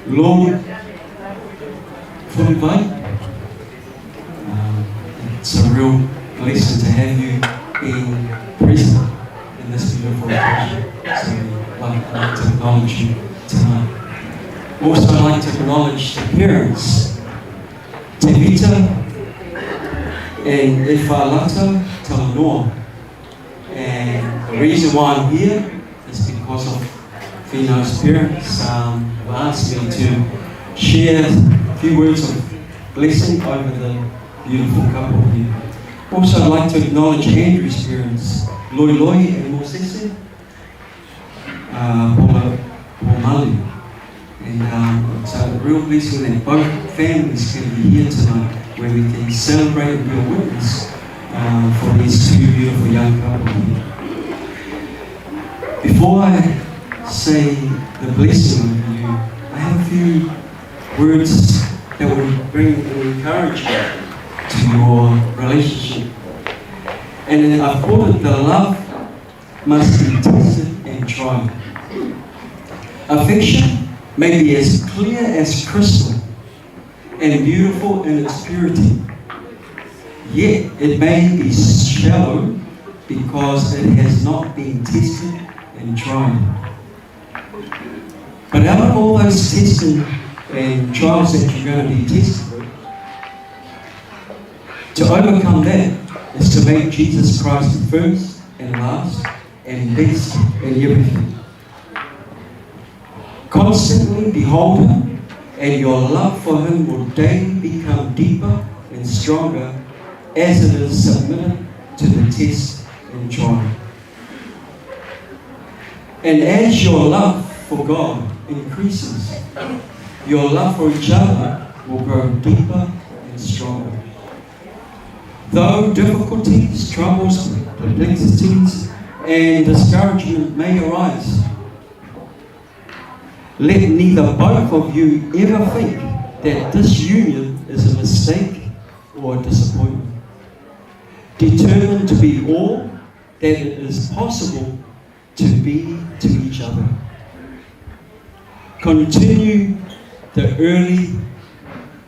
Lord Fulivai. Um, it's a real blessing to have you being present in this beautiful occasion. So I'd like, I'd like to acknowledge you tonight. Also, I'd like to acknowledge the parents, Tevita and Efalata Talanoa. And the reason why I'm here is because of Fino's parents, um, have asked me to share a few words of blessing over the beautiful couple here. Also, I'd like to acknowledge Andrew's parents, Loi Loi and Mosese, uh, Pola, Pomali. And, um, it's a real blessing that both families can be here tonight, where we can celebrate and be a witness, uh, for these two beautiful young couples here. Before I say the blessing over you, I have a few words that will bring an encouragement to your relationship. And then I've called it the love must be tested and tried. Affection may be as clear as crystal and beautiful in its purity, yet it may be shallow because it has not been tested and tried. But out of all those tests and, and trials that you're going to be tested with, to overcome that is to make Jesus Christ first and last and best in everything. Constantly behold him, and your love for him will daily become deeper and stronger as it is submitted to the test and trial. And as your love for God increases, your love for each other will grow deeper and stronger. Though difficulties, troubles, perplexities, and discouragement may arise, let neither both of you ever think that this union is a mistake or a disappointment. Determined to be all that it is possible to be to each other. Continue the early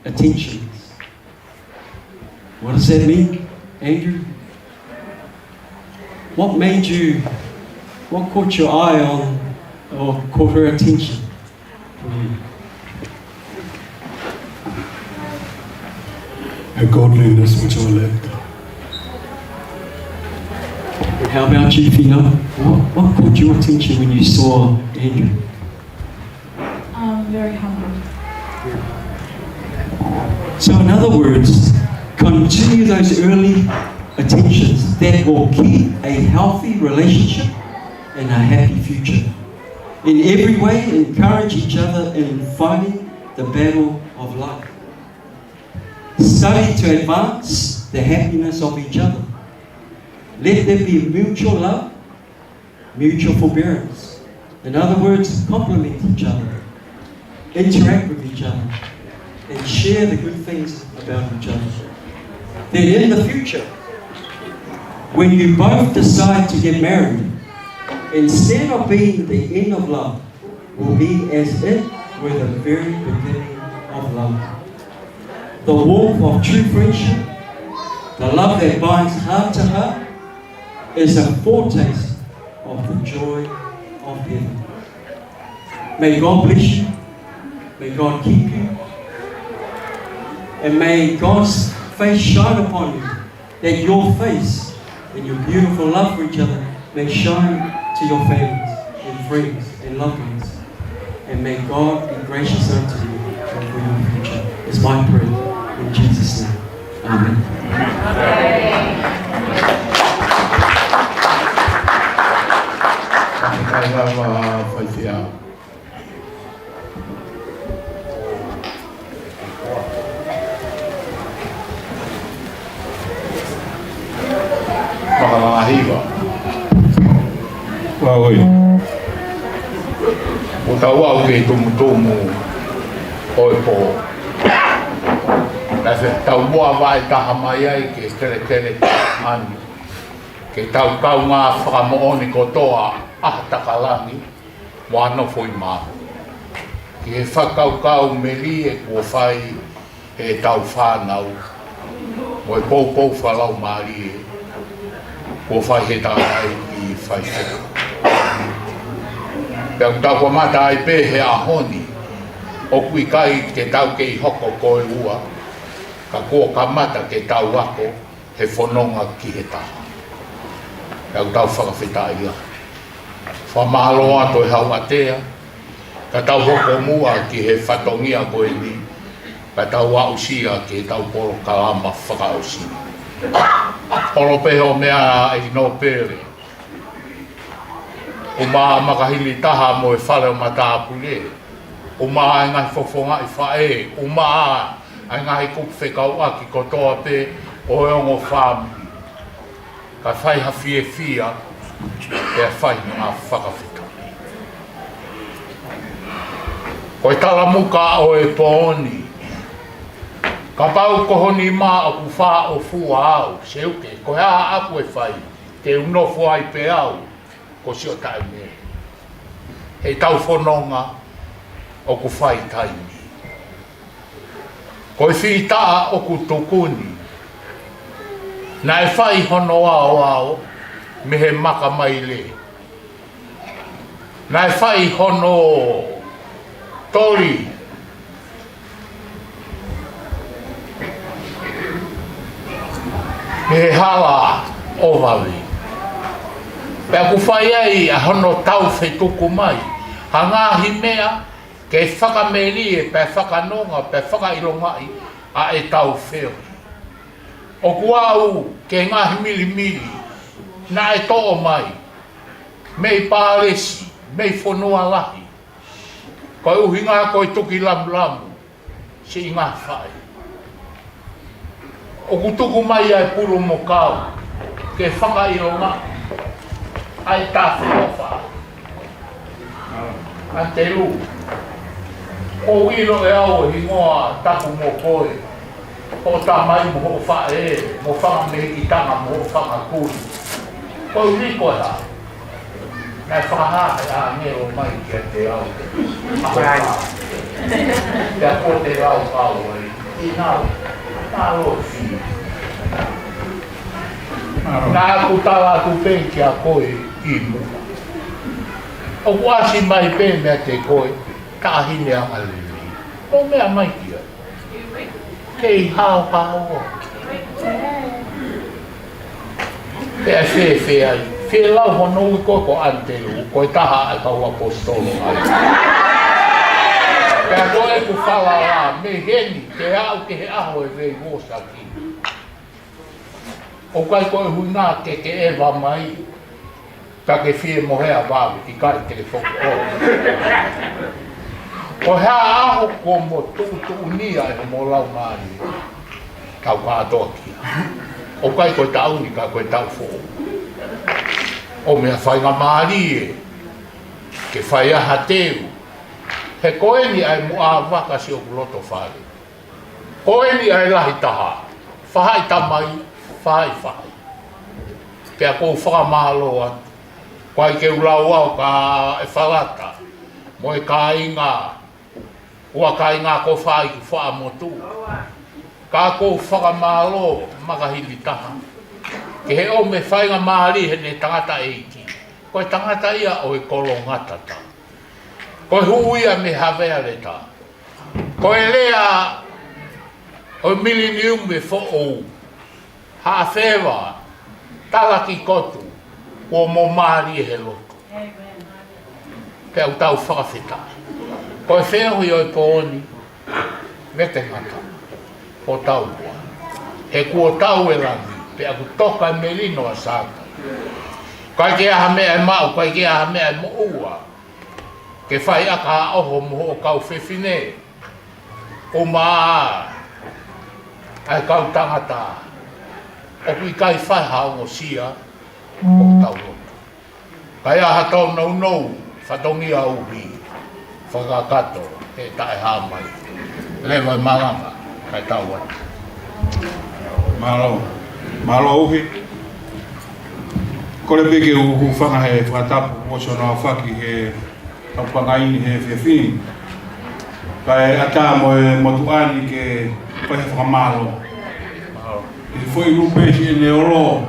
attentions. What does that mean, Andrew? What made you, what caught your eye on or caught her attention? A godliness which I lacked. And how about you, Fino? What, what caught your attention when you saw Andrew? Um, very humble. So in other words, continue those early attentions that will keep a healthy relationship and a happy future. In every way, encourage each other in fighting the battle of life. Study to advance the happiness of each other. Let there be mutual love, mutual forbearance. In other words, complement each other, interact with each other, and share the good things about each other. Then in the future, When you both decide to get married, instead of being the end of love, will be as it were the very beginning of love. The warmth of true friendship, the love that binds heart to heart, is a foretaste of the joy of heaven. May God bless you. May God keep you. And may God's face shine upon you, that your face and your beautiful love for each other may shine to your families and friends and loved ones. And may God be gracious unto you and for your future. Is my prayer in Jesus' name. Amen. Kai lava faifeʻau. Makalahiva. Ua oi. ʻO tau aʻu ki he tumutumu ʻo e pō. Naʻe fie tau muʻa vaʻe taha mai ai ke teletele ʻani. Ke tau kaungā fakamoʻoni kotoa ʻa Takalani mo ʻa Nofoʻimahu. Ki he fakakaukau melie kuo fai ʻe heʻetau fānau, mo e poupou fakalaumālie kuo fai ʻe he tangataʻeiki faifekau. Pea ʻoku tau kamata ai pē he ʻaho ni, ʻoku ʻikai ke tau kei hoko ko e ua, ka kuo kamata ke tau ako he fononga ki he taha. Pea ʻoku tau fakafetaʻi ai. Fakamālō atu e Hauʻatea, ka tau hoko muʻa ki he fatongia ko eni, ka tau aʻusia ki heʻetau polokalama fakaʻosi. Holo pē hoʻo meʻa ʻEiki Nōpele. ʻUmaʻā makahili taha mo e fale ʻo matāpule. ʻUmaʻā e ngaahi fofongaʻi faʻē. ʻUmaʻā e ngaahi kupu fekauʻaki kotoa pē ʻo e ongo fāmili. Ka fai ha fiefia, pea fai ha fakafetaʻi. Ko e talamuka ʻo e pō ni. Kapau ko ho nima ʻoku fāʻofua au, seuke, ko e hā ʻaku ʻe fai, te u nofo ai pē au, ko siʻo taʻemele. Heʻetau fononga ʻoku fai taimi. Ko e fītaʻa ʻoku tuku ni. Naʻe fai hono aoao mei he maka maile. Naʻe fai hono toli mei he hala ʻo vave. Pea ʻoku fai ai ʻa hono tau fetuku mai ha ngaahi meʻa ke fakamelie, pea fakanonga, pea fakaʻilongaʻi ʻa ʻetau feohi. ʻOku aʻu ki he ngaahi milimili naʻe toʻo mai mei Pālesi, mei fonua lahi. Ko e ʻuhinga ko e tuki lamulamu siʻi ngaahi faʻē. ʻOku tuku mai ʻa e pulu mo kau ke fakaʻilonga ʻa e tafe ʻofa. ʻAntelu, ʻoku ʻilo ʻe au e hingoa taku mo koe, hoʻo tamai mo hoʻo faʻē, mo fanga mehikitanga mo hoʻo fanga kui. Ko e ʻuhi ko e hā? Naʻe fakahā ʻe he ʻāngelo mai kiate au. Pea ko te lau kau ai. ʻInau, mālō Fili. Naʻa ku tala atu pē kia koe ʻi muʻa. ʻOku ʻasi mai pē meiate koe, taʻahine angalelei. ʻO meʻa mai kia. Kei haohaoa. Pea fēfē ai, fie lau hono ui ko e ko ʻAntelu, ko e taha ʻa e kau ʻaposetolo ai. Pea ko ʻeku falala, mei heni, ke aʻu ki he ʻaho ʻe veivosaki. ʻOku ʻikai ko e huinga ke ke ʻeva mai, ka ke fie mohe ʻa vave, ʻikai te ke foki ʻo. Ko e hā ʻaho kuo mo tuʻutuʻuni ai mo lau mālie. Tau kātoa kia. ʻOku ʻikai ko e taʻu ni ka ko e taʻu foʻou. ʻO meʻa faingamālie, ke fai ʻa ha teu. He ko eni ʻa e muʻa vaka siʻoku loto fale. Ko eni ʻa e lahi taha, faʻahi tamai, faʻahi faʻē. Pea ʻoku ou fakamālō atu. Ko ai ke u lau au ka e falata mo e kāinga, ua kāinga ko fai ki Faʻamotu. Ka ʻoku ou fakamālō makahili taha ki he ʻomai faingamālie heʻene tangataʻeiki. Ko e tangata ia ʻo e Kolongatata. Ko e hū ia mei Havea Leta. Ko e lea ʻo e mileniumu foʻou: Haʻa feva, tala ki kotu, kuo mo mālie he lotu. Pea ʻoku tau fakafetaʻi. Ko e feohi ʻo e pō ni, vete ngata, ʻo tau ua. He kuo tau e langi, pea ʻoku toka e melino ʻa Sātai. ʻIkai ke ʻi ai ha meʻa ʻe maʻu, ʻikai ke ʻi ai ha meʻa ʻe moʻua, ke fai ʻaki ha ʻoho mo hoʻo kau fefine. ʻUmaʻā ʻa e kau tangata ʻoku ʻikai fai ha ongosia ʻo tau lotu. Ka ʻi ai ha tau nounou, fatongia uhi, fakakakato, he taʻe hā mai. Leva e malanga, kae tau atu. Mālō, mālō uhi. Kole pē ke u hūfanga he fakatapu ʻosi hono aofaki he tau pangai ni he efiafi ni. Kae ʻatā mo e motuʻa ni ke fai ha fakamālō. He foʻi lupe siʻene olo,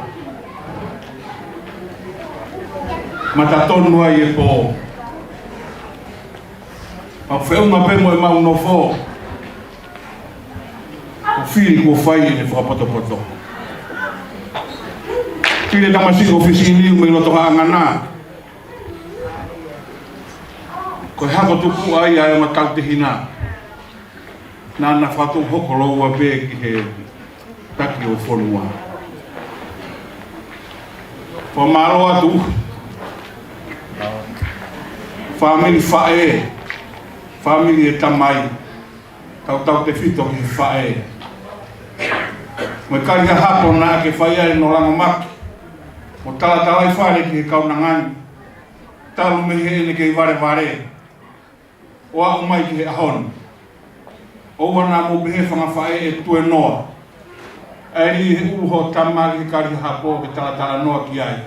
mata tonu ai e pō. Mau feʻunga pē mo ʻemau nofo, ʻo fili kuo fai ʻene fakapotopoto. Fili e tamasiʻi ʻo Fisi Niu mei loto Haʻangana. Ko e hako tupuʻa ia ʻo e ongo tautehina. Naʻa na fatu hoko lōua pē ki he taki ʻo e fonua. Fakamālō atu. Fāmili faʻē, fāmili e tamai, tautautefito ki he faʻē. Mo e kali hahapo naʻa ke fai ai hono langomaki mo talatalaifale ki he kaunanga ni, talu mei heʻene kei valevale ʻo aʻu mai ki he ʻaho ni. ʻOua naʻa mou pehē fanga faʻē ʻe tuēnoa. ʻAi lī he ʻulu hoʻo tama ki he kali hahapo ke talatalanoa ki ai.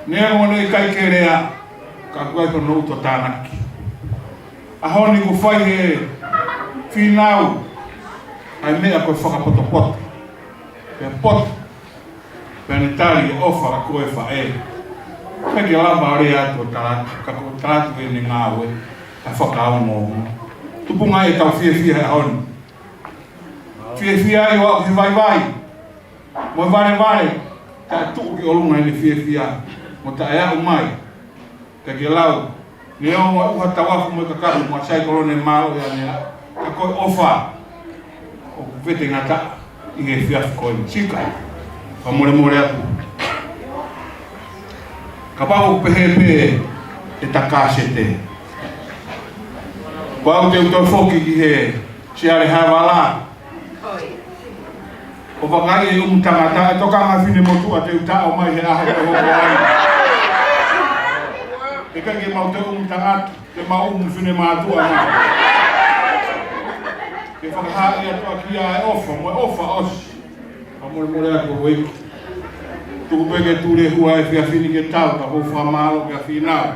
Neongo ne ʻikai ke lea, ka ʻoku ʻi ai hono ʻuto tānaki. ʻAho ni kuo fai he Fīnau ʻa e meʻa ko e fakapotopoto. Pea poto, pea ne tali e ʻofa ʻa ko e faʻē. Pea ke lava ʻo lea atu ʻo tala atu, ka ko e tala atu ʻene ngāue, ʻa e fakaongoongo. Tupunga e tau fiefia he ʻaho ni. Fiefia ai ʻo aʻu he vaivai mo e valevale, taʻe tuʻu ki ʻolunga ʻene fiefia, mo taʻe aʻu mai. Ka ke lau, neongo e ʻuha tauafu mo e kakapu mo e saikolone mālohi ʻanenai, ka ko e ʻofa ʻoku vete ngata ʻi he efiafi ko eni. Sika, fakamolemole atu. Kapau ʻoku pehē pē ʻeta kāsete, ko au te u toe foki ki he Siale Haevala ʻo vakai e ʻumu tangata, ʻe tokanga finemotuʻa te u taʻo mai he ʻaho ʻe hoko ai. ʻIkai ke mau toe ʻumu tangata, te mau ʻumu finemātuʻa mai. Ke fakahaaʻi atu ʻaki ʻa e ʻofa, mo e ʻofa ʻosi. Fakamolemole atu ʻEiki. Tuku pē ke tuli e hua he efiafi ni ke tau, ka ʻoku ou fakamālō kia Fīnau.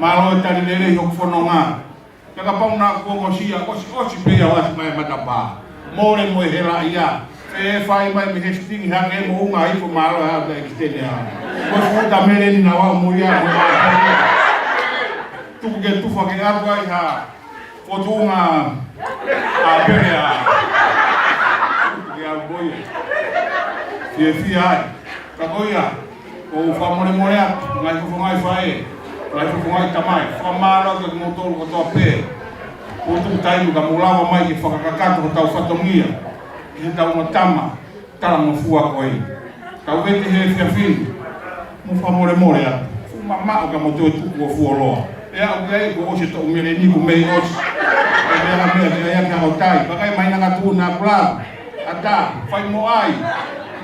Mālō e tali lelei ʻi hoku fononga. Ka kapau naʻa ku ongosia, ʻosi, ʻosi pē ia ʻo ʻasi mai e matapā. Mole mo e helaʻia. Fēfē fai mai mei Hesitini hake mo unga hifo, mālō e ʻalu ʻa e ʻEkisiteni ʻa. Mo e fuʻu ʻuta meleni naʻa ku ʻamu ia mo e ʻalu. Tuku ke tufa ke ʻalu ai ha fotunga ʻa Pele ʻa. Tuku ke ʻalu ko ia. Fiefia ai. Ka ko ia, ʻoku ou fakamolemole atu, ngaahi fofonga ʻi faʻē, ngaahi fofonga ʻi tamai, fakamālō atu kiate kimoutolu kotoa pē. Kuo tuku taimi ka mou lava mai ke fakakakato hotau fatongia, ki heʻetau ongo tama talangofua ko eni. Tau vete he efiafi ni, mou fakamolemole atu. Fuʻu mamaʻo ka mou toe tuku ʻo fuoloa. ʻE aʻu ki ai kuo ʻosi e toʻu meleni, kuo mei ʻosi. ʻE meʻa meʻa ke ʻai ake ʻa ʻOtai. Vakai mai na ka tuna kula. ʻAtā, fai mo ʻai.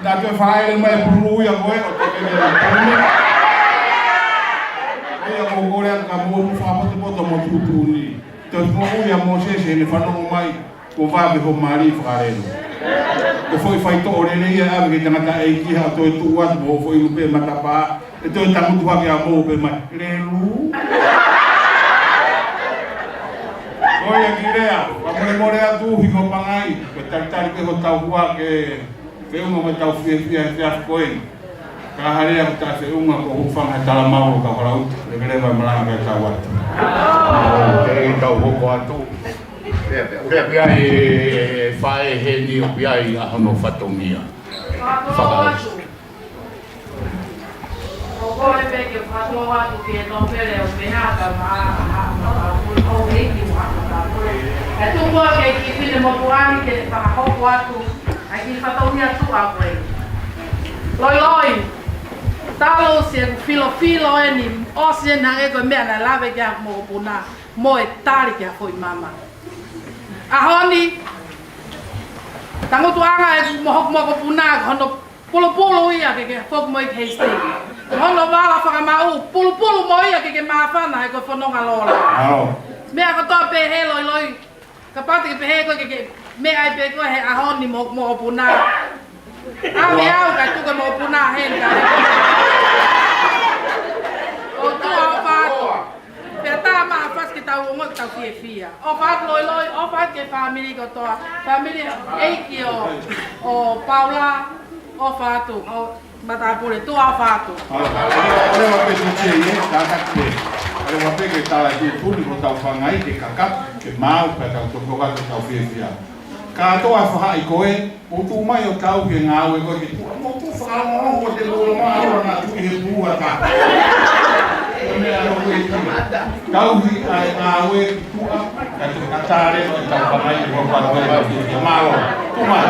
Naʻa toe fāʻele mai e pulu ia ko ē, ʻo toe ke pulu. Ia ko ʻoku ou kole atu ka mou fakapotopoto mo tuʻutuʻuni. Toe moʻui ʻa Mōsese heʻene fanongo mai. Ko e vave ho mali fakalelu. Ko e foʻi faitoʻo lelei ia ʻave ki he tangataʻeiki ha toe tuʻu atu mo e foʻi lupe matapā. ʻE toe tangutu hake ʻa mou pē mai. Lelu. Ko ia ki lea, fakamolemole atu Uhi mo Pangai, ko e talitali pē hotau hua ke feʻunga mo ʻetau fiefia he efiafi ko eni. Ka hale aku taʻefeʻunga ko e hūfanga he talamau ʻo kau hala uta, lekeleva e malanga ke tau atu. Ke tau hoko atu. Pea, pea, pea, pea e faʻē heni ʻoku ʻi ai ʻa hono fatongia. Fakahoko atu. ʻOku ou kole pē ke fakatō atu ki he nōpele ʻo Pehaka ma, ma, ma, ma, ʻo Eiki ma, ma, ma, e tuku ke ki fine motuʻa ni ke fakahoko atu ʻa e kiʻi fatongia tuʻa ko ē. Loiloi, talu siʻeku filofilo eni, ʻosi eni hangē ko e meʻa naʻe lave ki ai mokopuna, mo e tali ki ha foʻi mama. ʻAho ni, tangutuʻanga ʻeku mo hoku mokopuna, ko hono pulupulu ia ke ke foki mo ia ki Hastings. Ko hono vala fakamaʻu, pulupulu mo ia ke ke māfana he ko e fononga lola. Ao. Meʻa kotoa pē he Loiloi. Kapau te ke pehē koe ke, ke meʻa ai pē koe he ʻaho ni mo, mokopuna. ʻAve au kae tuku e mokopuna heni kae. ʻOtua ʻofa atu. Pea tā maʻa fasi ke tau ongoʻi ke tau fiefia. ʻOfa atu Loiloi, ʻofa atu ki he fāmili kotoa. Fāmili ʻeiki ʻo, ʻo Paula, ʻofa atu, ʻo matāpule, tuʻa ʻofa atu. ʻAlā, ʻalā, ʻalā, ʻalā, pē tuʻu ia, tātaki pē. ʻAlā, pē ke tala tuʻutuʻuni ko hotau fanga ʻeiki ke kakato, ke maau, pea tau toki hoko atu ke tau fiefia. Kātoa fahaʻi ko ē, ʻo tuʻu mai ʻo tau ke ngāue ko ē ke tuʻa, mou tuʻu fakalongolongo ko te lolo ma aura na tuʻu he pua ta. Ko e meʻa ʻoku ʻi ai. Tauhi ʻa e ngāue ki tuʻa, ka te ka tale ʻo tau fanga ʻeiki ko e patu e patu ke mālō. Tuʻu mai.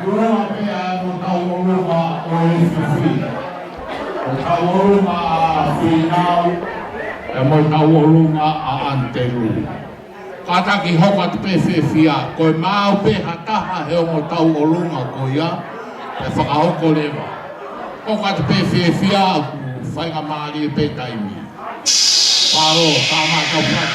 Lua pē ʻa e ongo tauʻolunga ʻo e fifi. Ko e tauʻolunga ʻa Fīnau, pea mo e tauʻolunga ʻa ʻAnitelū. Kātaki hoko atu pē fiefia, ko e maau pē ha taha he ongo tauʻolunga ko ia, pea fakahoko leva. Hoko atu pē fiefia, ʻoku faingamālie pē taimi. Mālō, tā mai tau fai.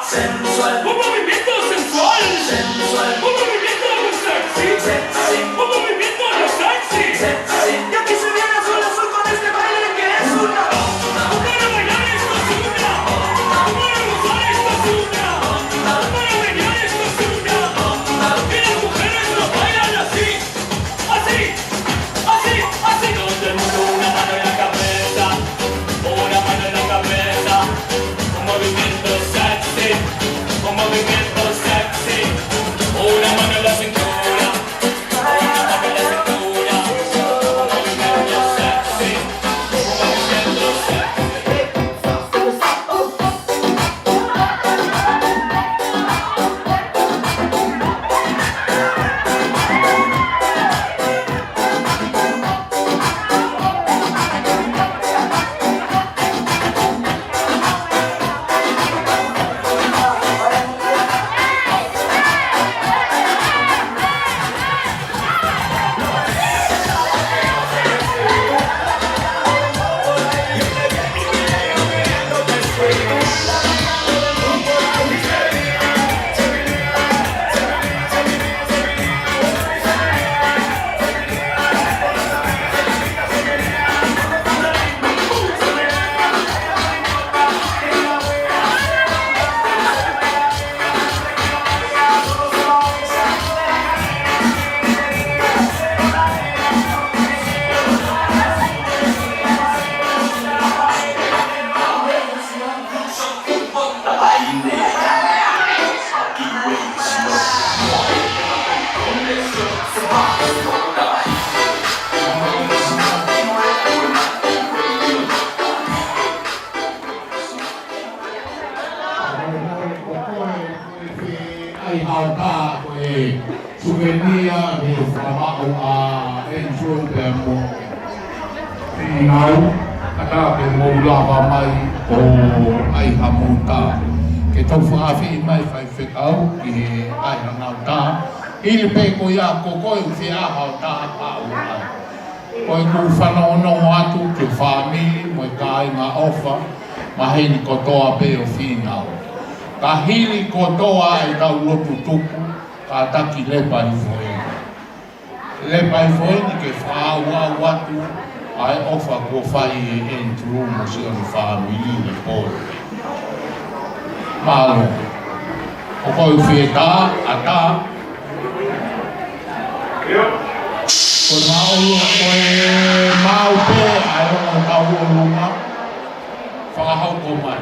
Sensual. Un movimiento sensual. Sensual. Un movimiento sexy. Sexy. Un movimiento sexy. Sexy. Y aquí se viene azul azul con este baile que es una bomba. Para bailar esto es una bomba. Para gozar esto es una bomba. Para bailar esto es una bomba. Y las mujeres lo bailan así. Así, así, así. Todo el mundo una mano en la cabeza, una mano en la cabeza. Un movimiento sexy, un movimiento sexy. Una mano en la cintura, una mano en la cintura. Un movimiento sexy, un movimiento sexy. ʻAi hao tā ko e suvenia ne fakamaʻu ʻa Andrew pea mo Fīnau, ʻatā ke mou lava mai ʻo ʻai hamou tā. Ke tau fakaafeʻi mai faifekau ki he ʻai hangau tā. Hili pē ko ia ko koe ʻoku fie ʻai hao tā, ʻai. Ko ʻeku fanongonongo atu ki he fāmili mo e kāinga ʻofa maheni kotoa pē ʻo Fīnau. Ka hili kotoa ʻetau lotu tuku, kātaki lepa hifo eni. Lepa hifo eni ke fakaʻauʻau atu ʻa e ʻofa kuo fai ʻe Andrew mo siʻono fāmili he pō ni. Mālō. ʻOku ou fie tā, ʻatā. Ko e maau, ko e maau pē ʻa e ongo tauʻolunga. Fakahoko mai.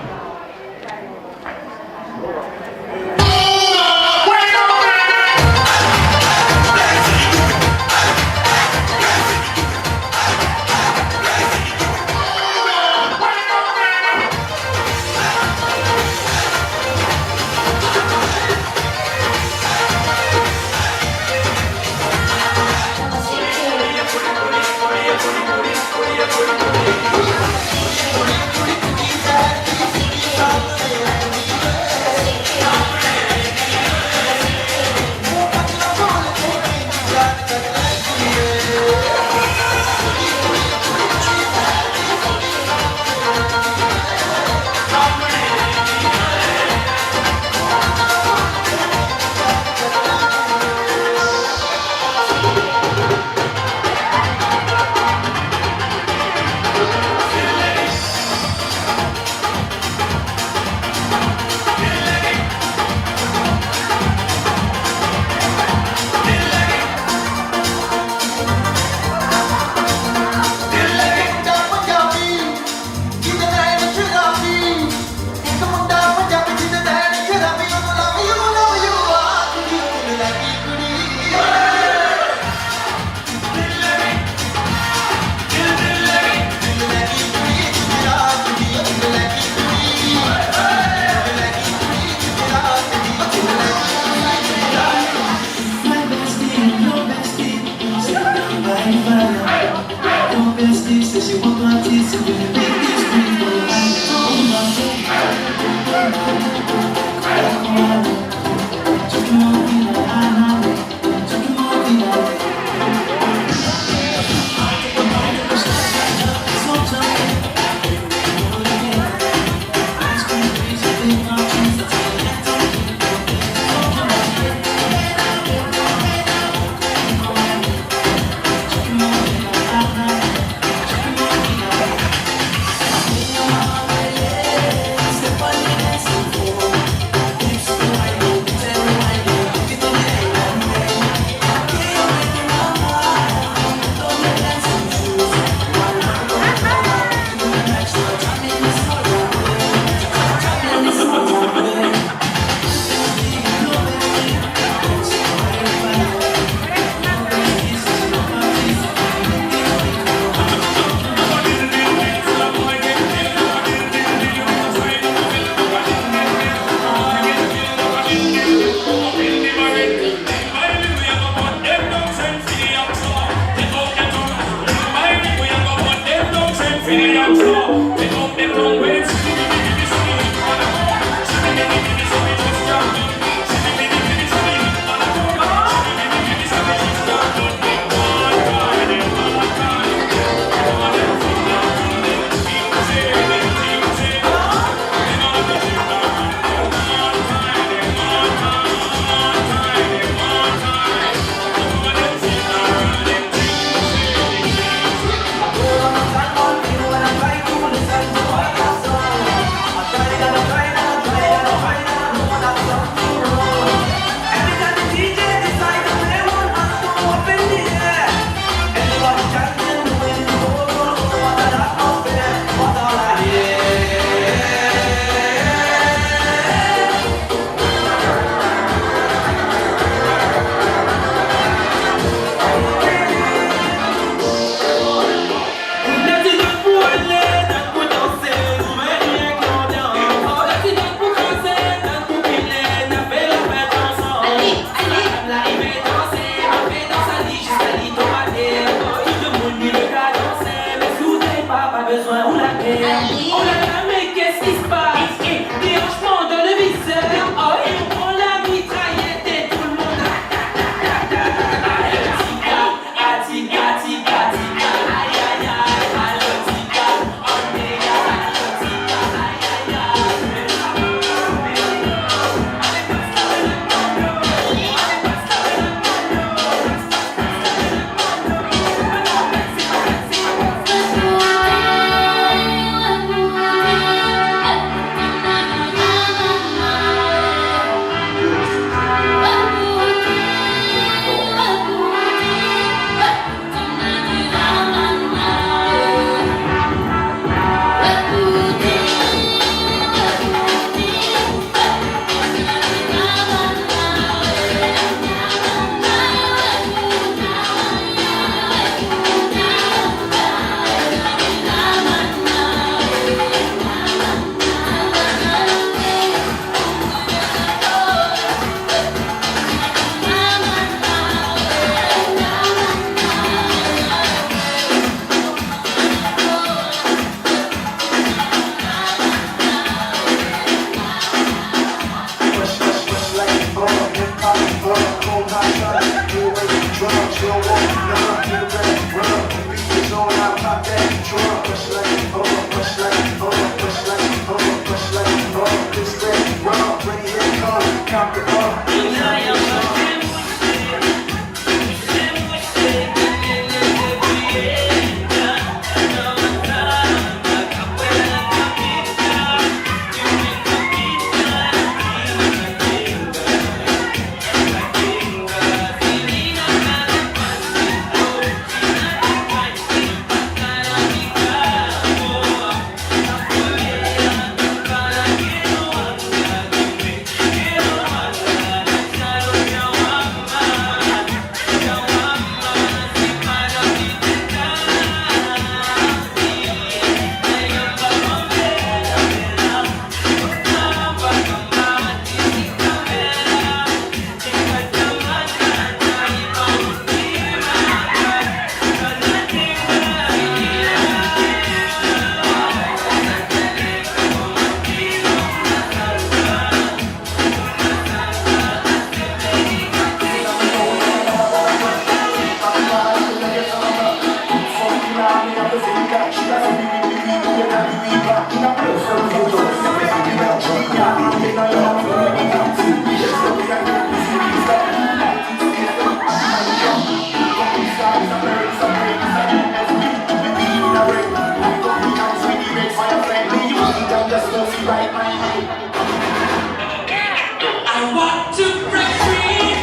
I want to break free.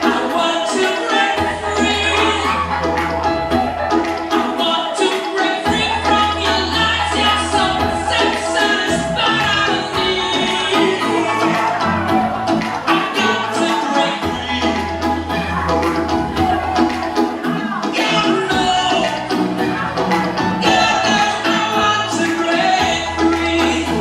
I want to break free. I want to break free from your lies. You're so senseless, but I need. I got to break free. God knows. God knows I want to break free.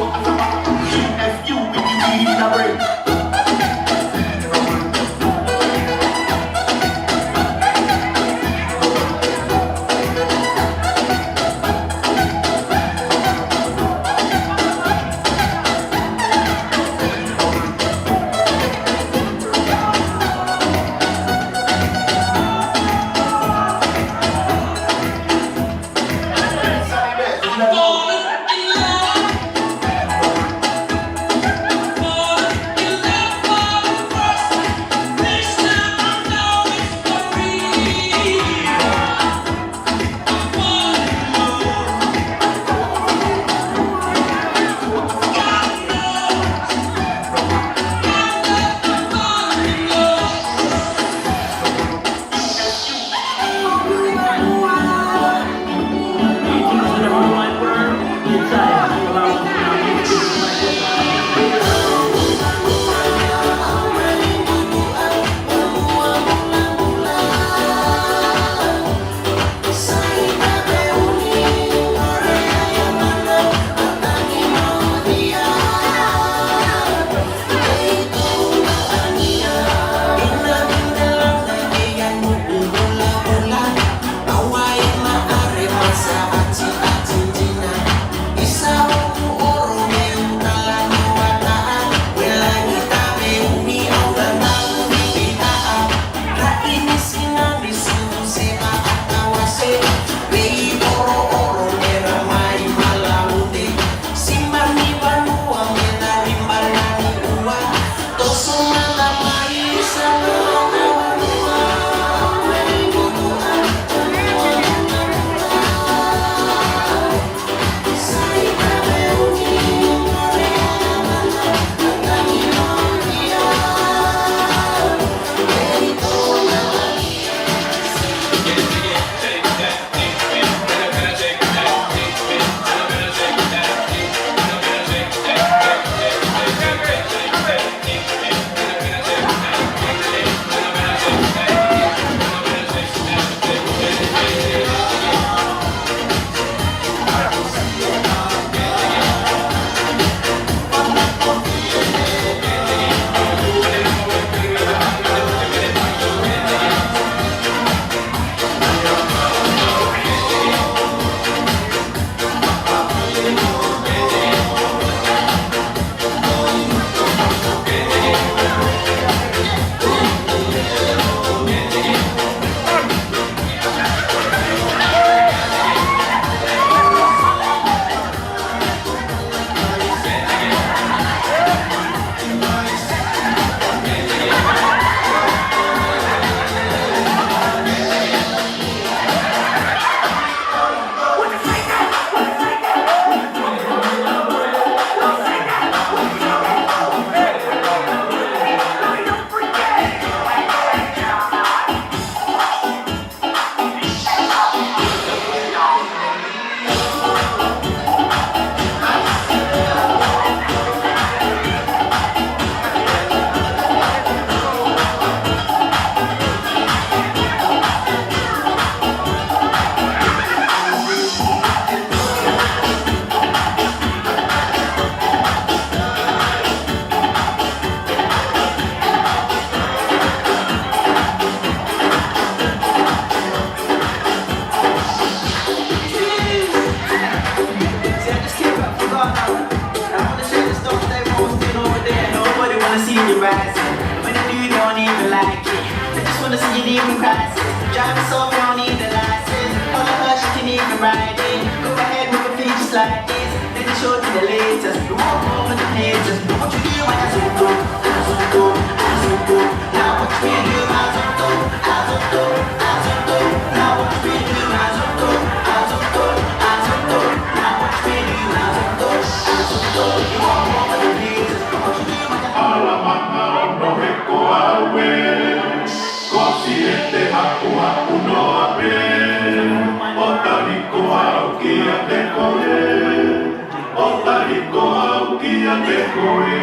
See, I just came back from Ghana. I wanna share the stuff they posted over there. Nobody wanna see you rising. When you do, they don't even like it. They just wanna see you leaving crisis. Drive us off, you don't need a license. All the hush, you can even ride it. Go ahead, move your feet just like this. Then you show to the latest. You won't go for the haters. What you do when I zoom through, I zoom through, I zoom through. Now watch me do my zoom through, I zoom through, I zoom through. Now watch me do my zoom through, I zoom through, I zoom through. Now watch me do my zoom through, I zoom through. You won't go for the haters. Ua unoa pē, ʻo tali ko au kiate koe, ʻo tali ko au kiate koe.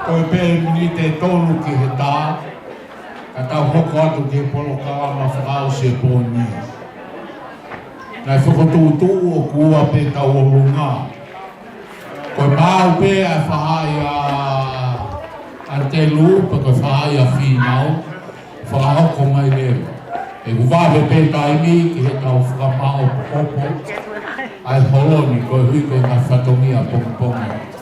Toe pē miniti ʻe tolu ki he tā, ka tau hoko atu ki he polokalama fakaʻosi e pō ni. Naʻe fokotuʻutuʻu ʻoku ua pē tauʻolunga. Ko e maau pē ʻa e faʻahi ʻa ʻAtelu, pe ko e faʻahi ʻa Fīnau, fakahoko mai leva. ʻOku vave pē taimi ki heʻetau fakamāʻopoʻopo ʻa e holo ni koeʻuhi ko e ngaahi fatongia pongipongi.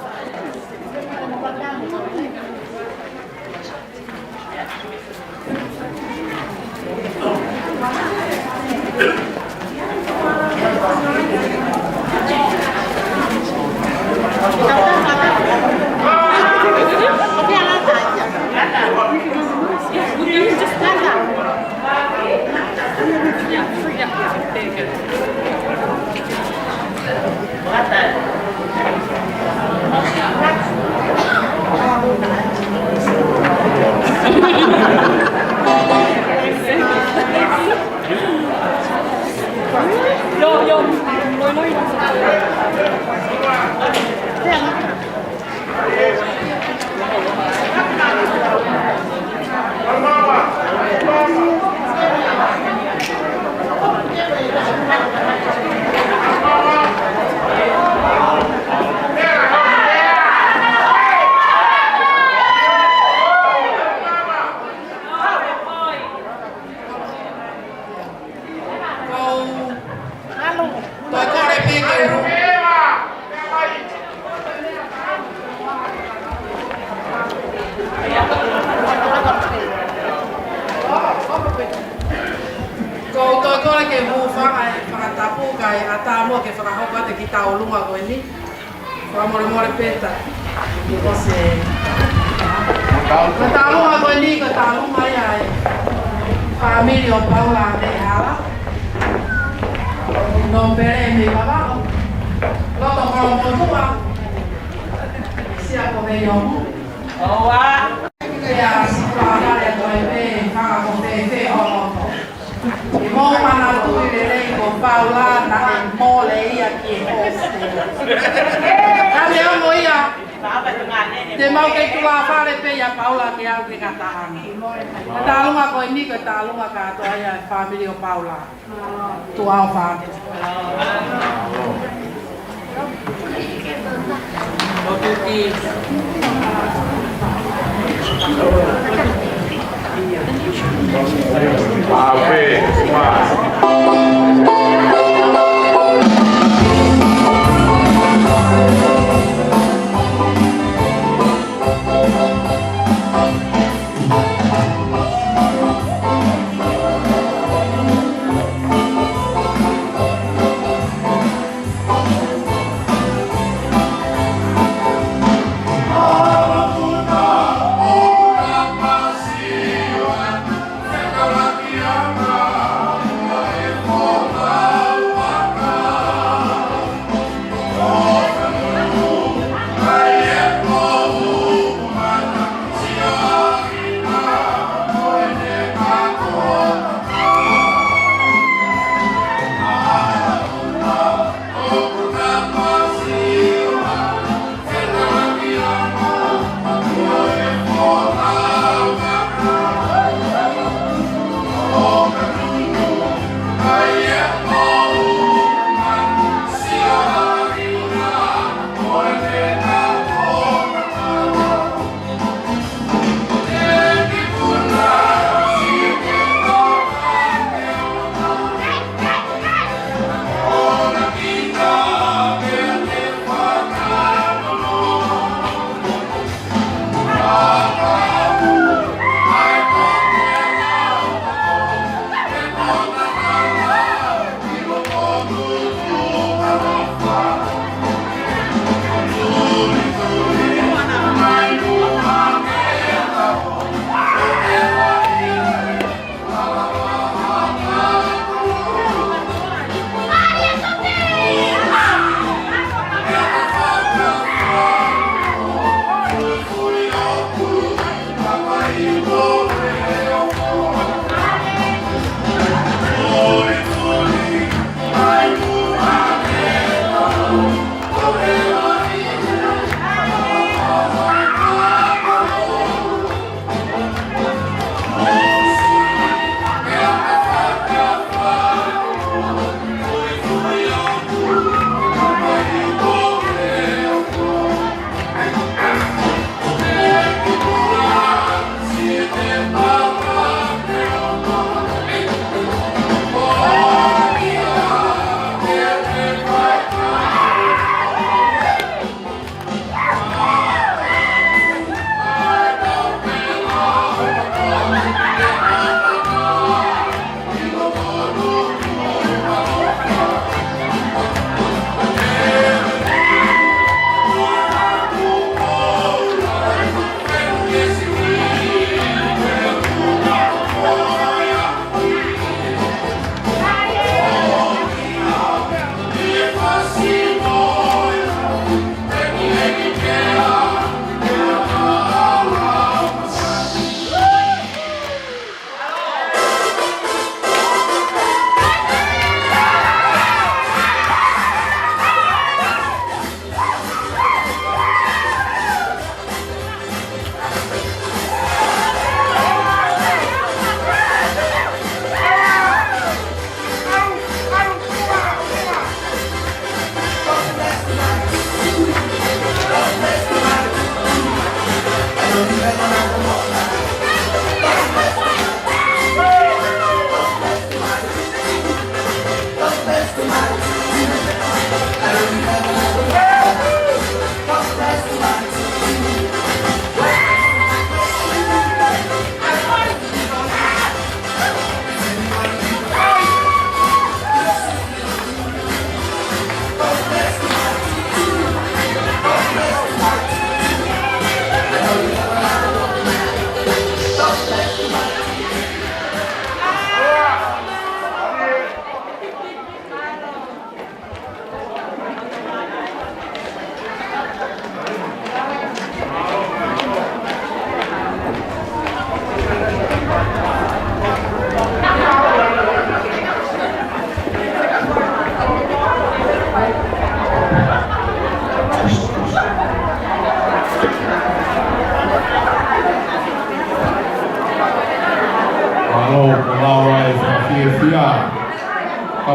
ke fakahoko atu e kiʻi tauʻolunga ko eni. Fakamolemole pē ta. Ko e, ko e tauʻolunga ko eni, ko e tauʻolunga ia ʻa e fāmili ʻo Paula Tehala. Nōpele mei Vavaʻu. Loto Kolomotuʻa. Sia ko mei Omu. ʻOua. Pea sikulavale ko e pē, faka ko fēfē ʻo loto. ʻI hoʻomou manatuʻi lelei ko Paula naʻe mole ia ki he hostel. Naʻe ongo ia, te mau kei tulafale pē ia Paula ke aʻu ki he ngataʻanga. Tauʻolunga ko eni ko e tauʻolunga kātoa ia e fāmili ʻo Paula. Tuʻa ʻofa atu.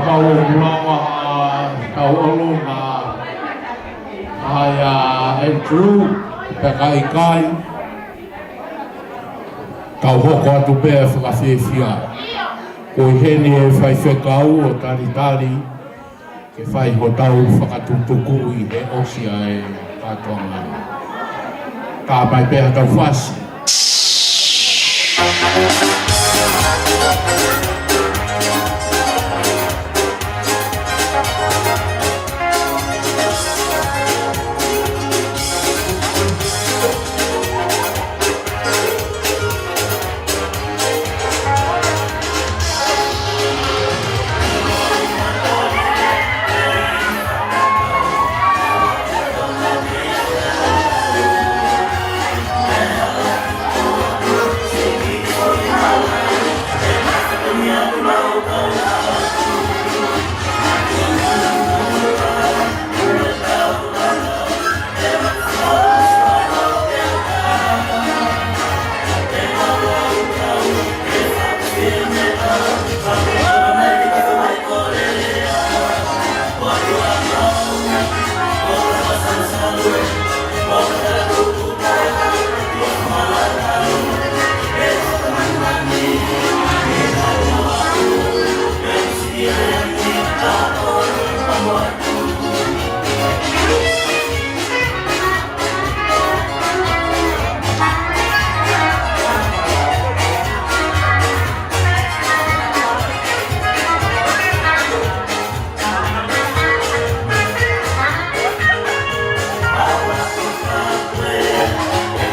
Tau ʻoku lava ʻa tauʻolunga ʻa ia Andrew, pea ka ʻikai, tau hoko atu pē fakafiefia. Ko ʻeni ʻe faifekau ʻo talitali ke fai hotau fakatutukuʻi he ʻosi ʻa e kātoanga. Ka mai pē ha tau fasi.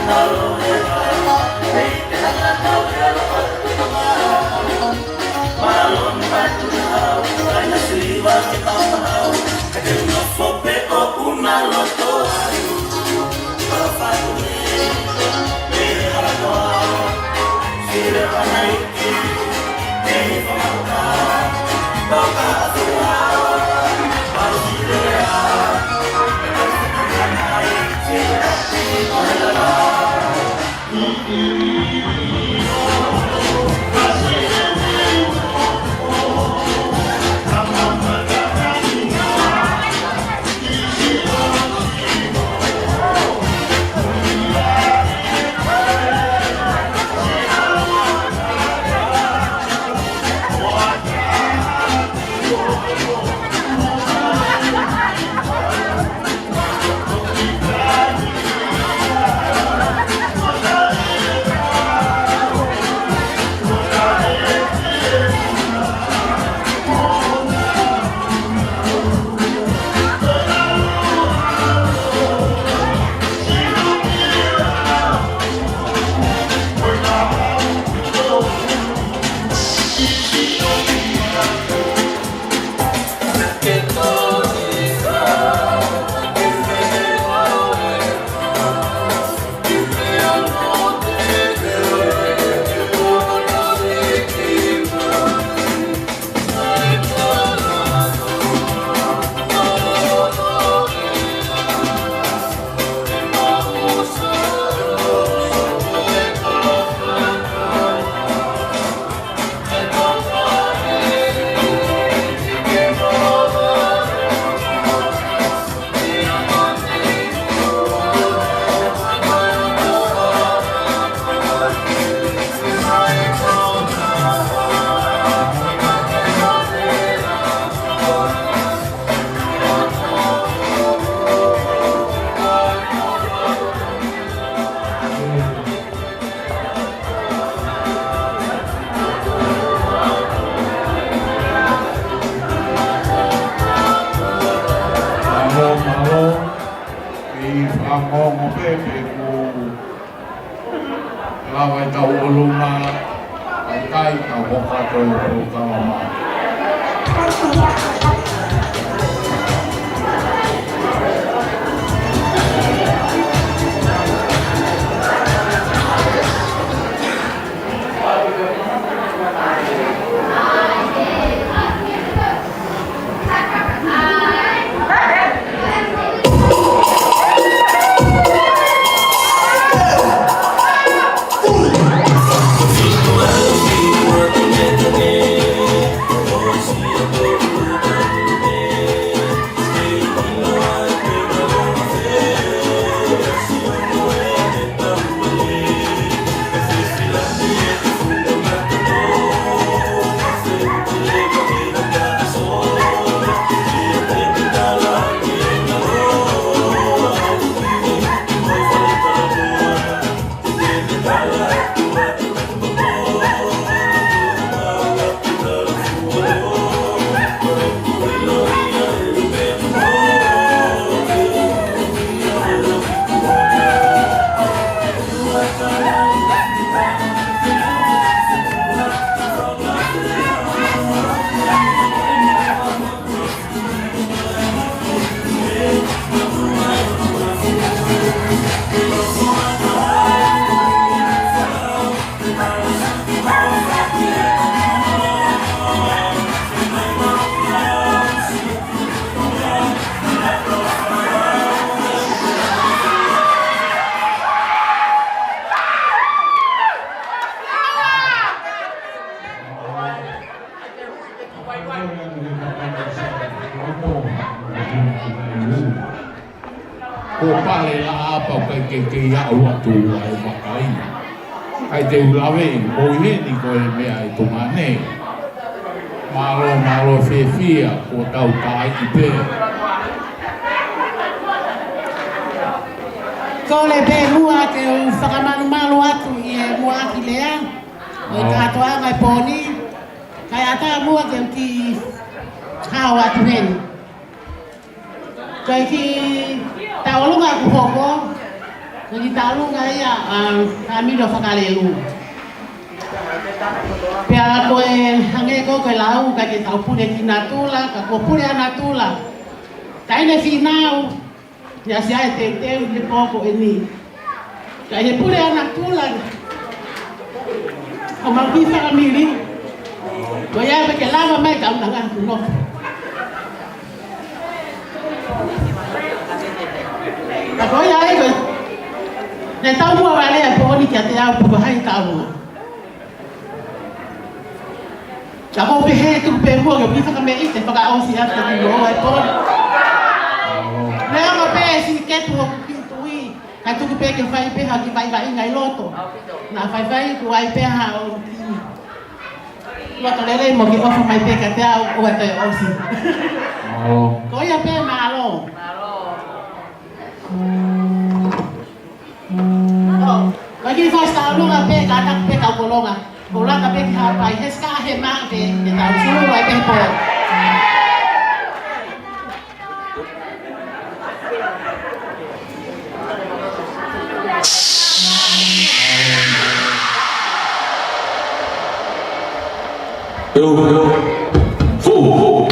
Mālō, mālō. ʻI he fakaongo pē pe ʻoku lava ʻetau ʻolunga, ʻikai, tau hoko atu e polokalama. Ko Pale Laʻā pau kai ke kei aʻu atu ʻa e vakai. Kai te u lave, ʻo ʻi heni ko e meʻa ʻe Tonga nei. Mālō, mālō fiefia, ko tau tai pē. Kole pē muʻa ke u fakamalumalu atu ʻi he muʻaki lea ʻo e kātoanga e pō ni. Kae ʻatā muʻa ke u kiʻi hao atu heni. Ko e kiʻi tauʻolunga ʻoku hoko, ko e kiʻi tauʻolunga ia ʻa Kamilo Fakalelu. Pea ko e hangē ko ē ko e lau, ʻikai ke tau pule ki natula, ka kuo pule ʻa natula. Taʻahine Fīnau, ia sia e teuteu he pō ko eni. Ka ʻi he pule ʻa natula, ʻo mau kiʻi fakamili, ko ia pē ke lava mai ka una ngā kuno. Ka ko ia ai ko e, ne tau mua vale ʻa e pō ni kiate au pe ko hai ka una. Ka ko pehē tuku pē muʻa ke u kiʻi fakameʻite fakaʻosi atu ki muʻa e pō ni. Neongo pē siʻi ketu hoku kiʻi tui, ka tuku pē ke fai pē ha kiʻi vaʻivaʻinga ʻi loto. Naʻa faifai kuo ʻai pē ha ʻo kiʻi loto lelei mo ke ʻofa mai pē kiate au ʻo ʻai toe ʻosi. Mālō. Ko ia pē, mālō. Ko e kiʻi fasi tauʻolunga pē, kātaki pē kau kolonga. Ko lata pē ki Haʻapai, he sika he mā pē, ke tau sulu ai pē pō. Hello, hello. Full, full.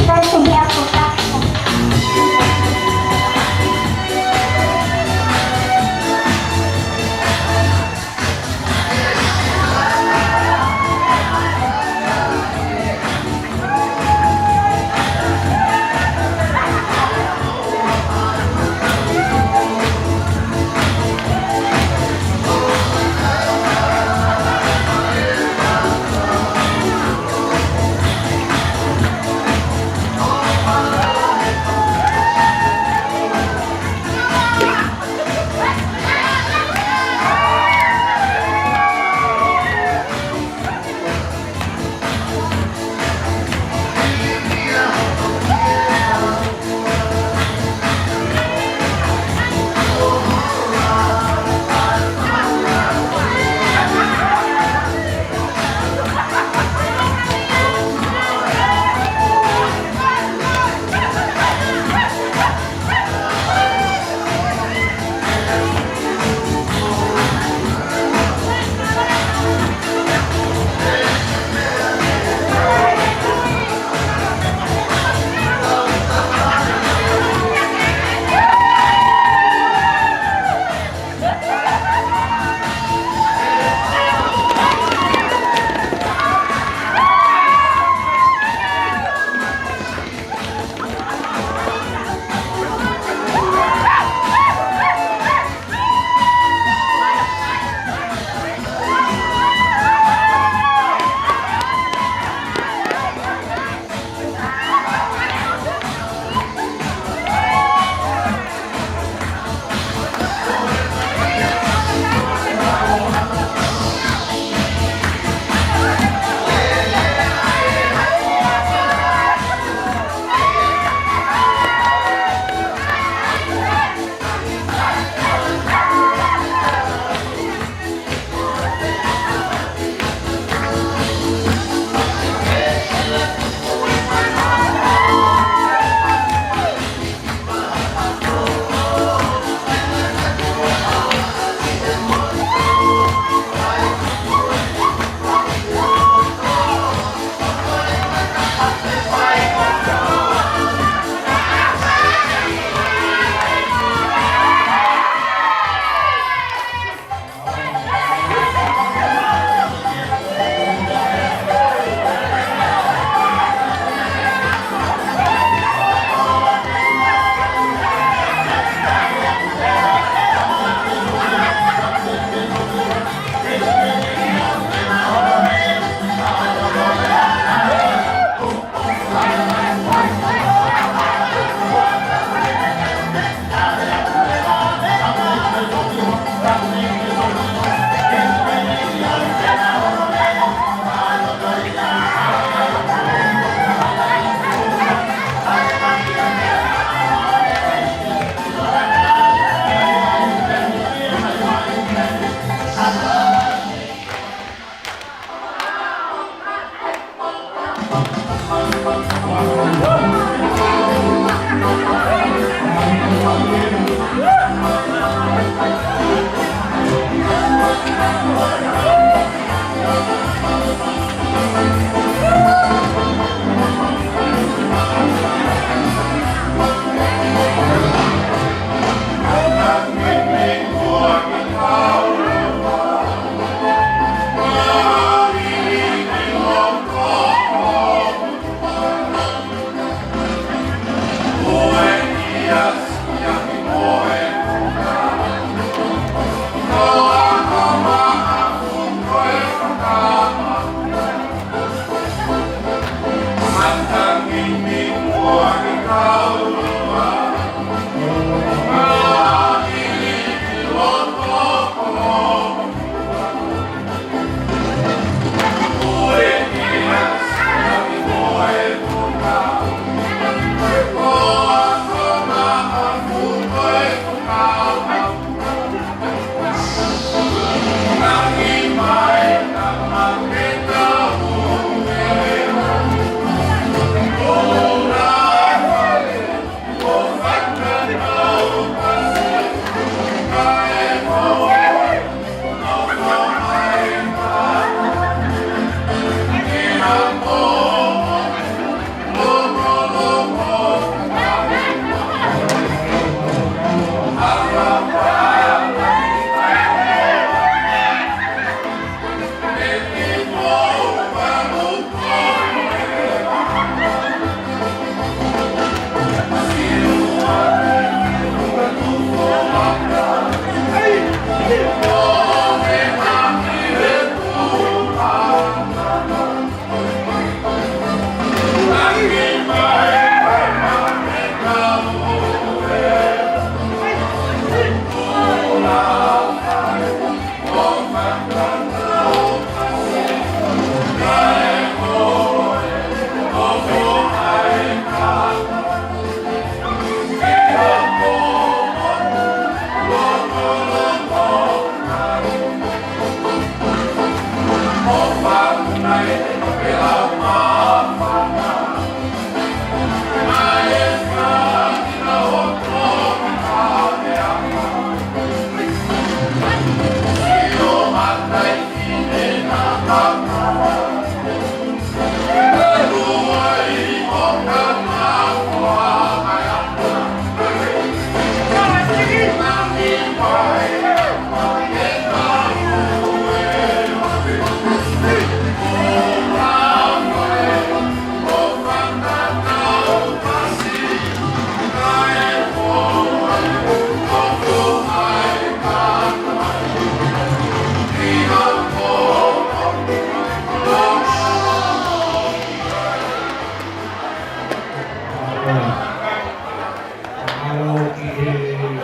Mālō ki he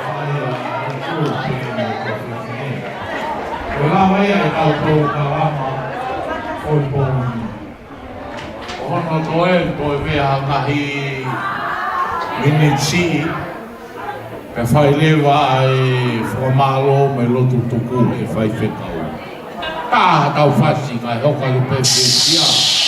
fale ʻa e kū pē mo e kofefine. Ko e lava ia ʻetau polokalama ʻo e pō ni. Ko hono toe, toe pē ha ngaahi miniti, pea fai leva ʻa e fakamālō mo e lotu tuku ʻe he faifekau. Ka tau fasi ngaahi hoka lu pē pēsia.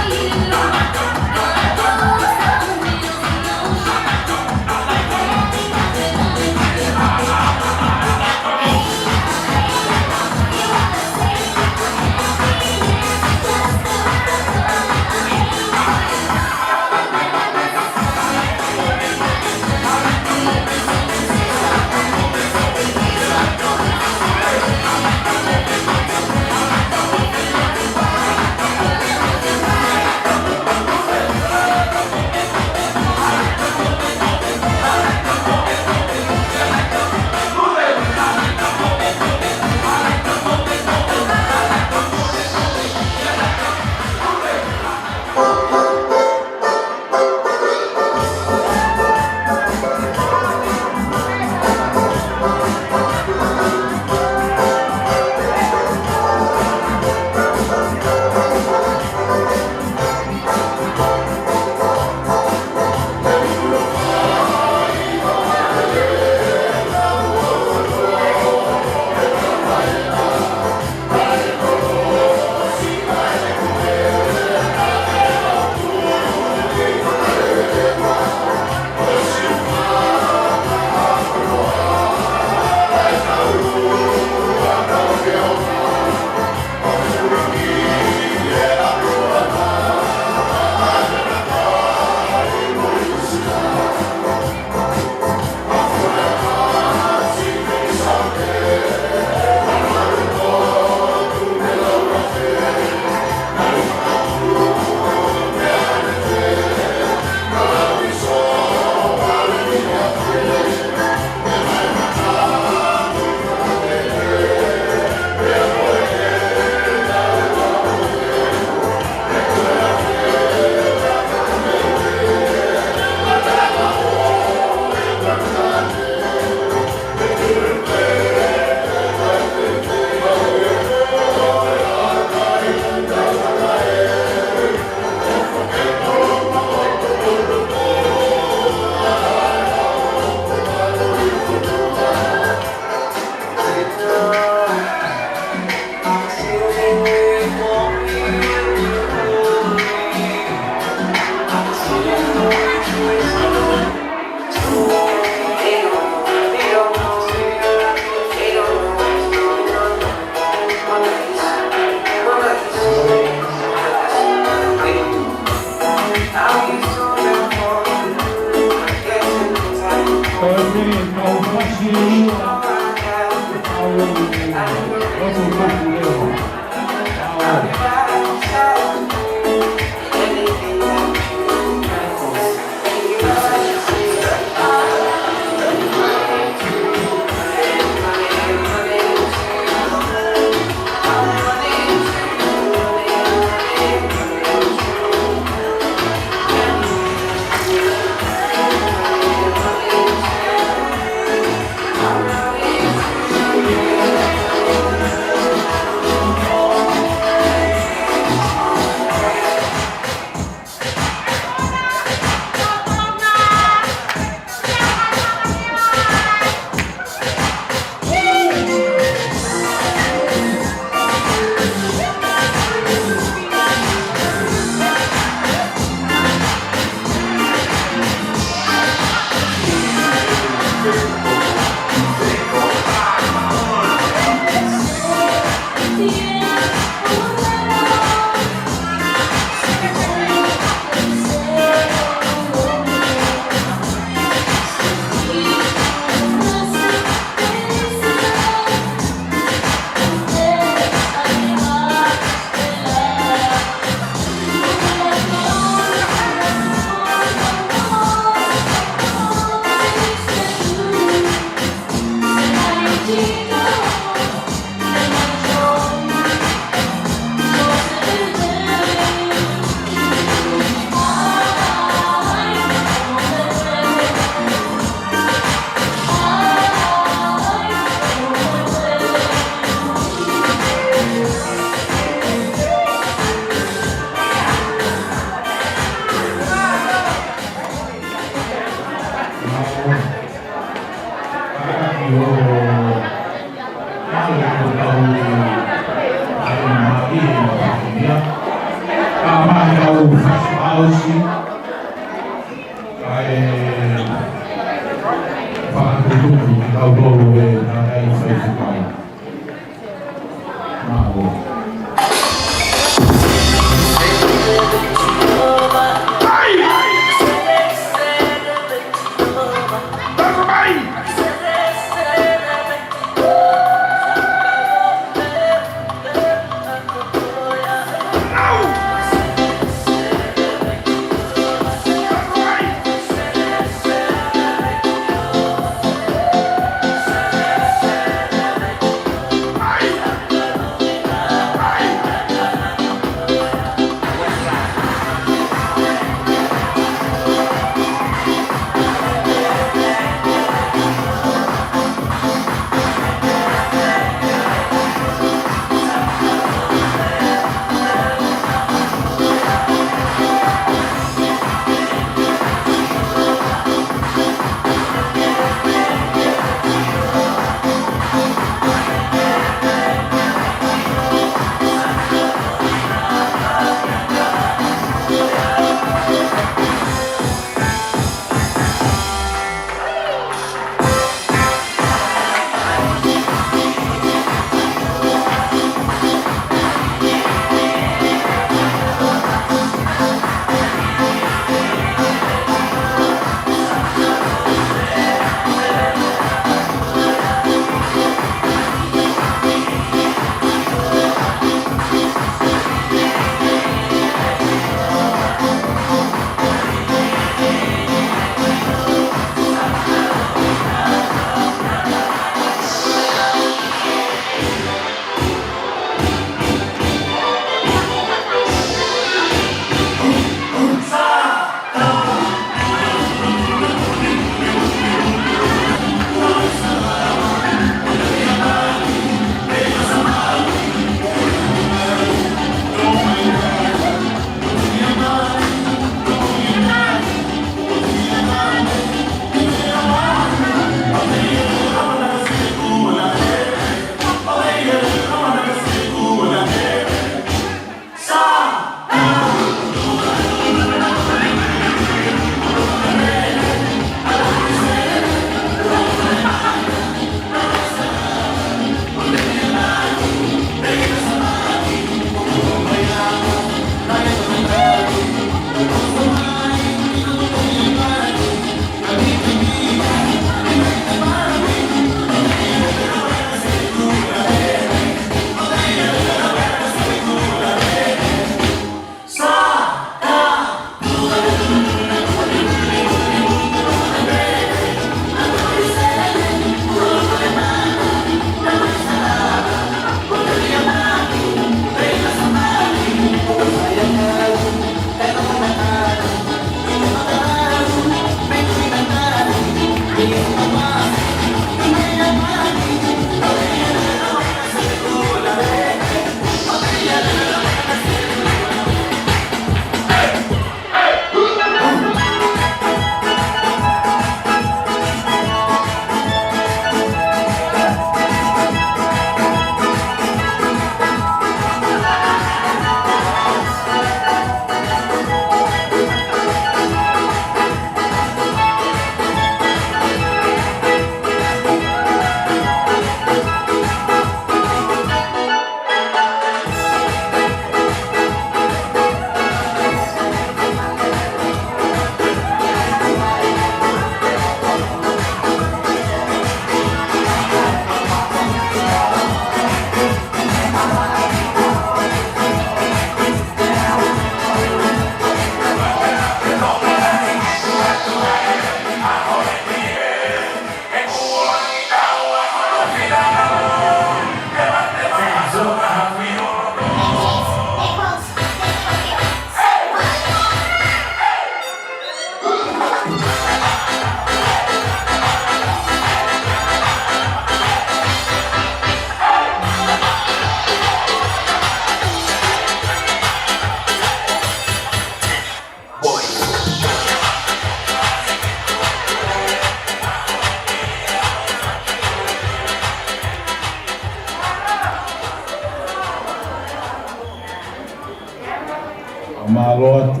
Mālō atu.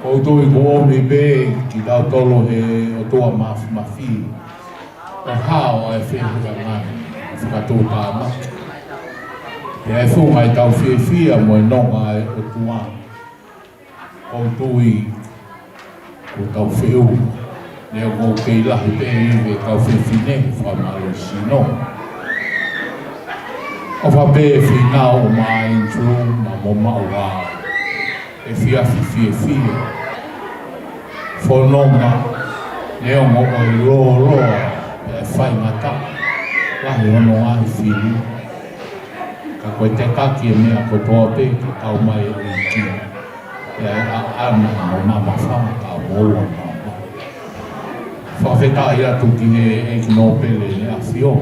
ʻOku ou tui kuo ʻomi pē kitautolu he ʻOtua Māfimafi ʻo hao ʻa e fehuʻi ʻa e ngaahi fakatuʻutāmaki. Pea ʻi he funga ʻetau fiefia mo e nonga ʻa e ʻOtua, ʻoku ou tui kuo tau feʻunga. Neongo ʻoku kei lahi pē ʻa e kau fefine, fakamālō sino. ʻOfa pē Fīnau mo Andrew mo Maʻua, efiafi fiefia. Fononga, neongo ʻoku lōloa pea faingataʻa lahi hono ngaahi fili, ka ko e tekaki e meʻa kotoa pē ke kau mai e ʻEiki. Pea ʻa ʻana mo mamafa ka moua mama. Fakafetaʻi atu ki he ʻEiki Nōpele ʻEne ʻAfio.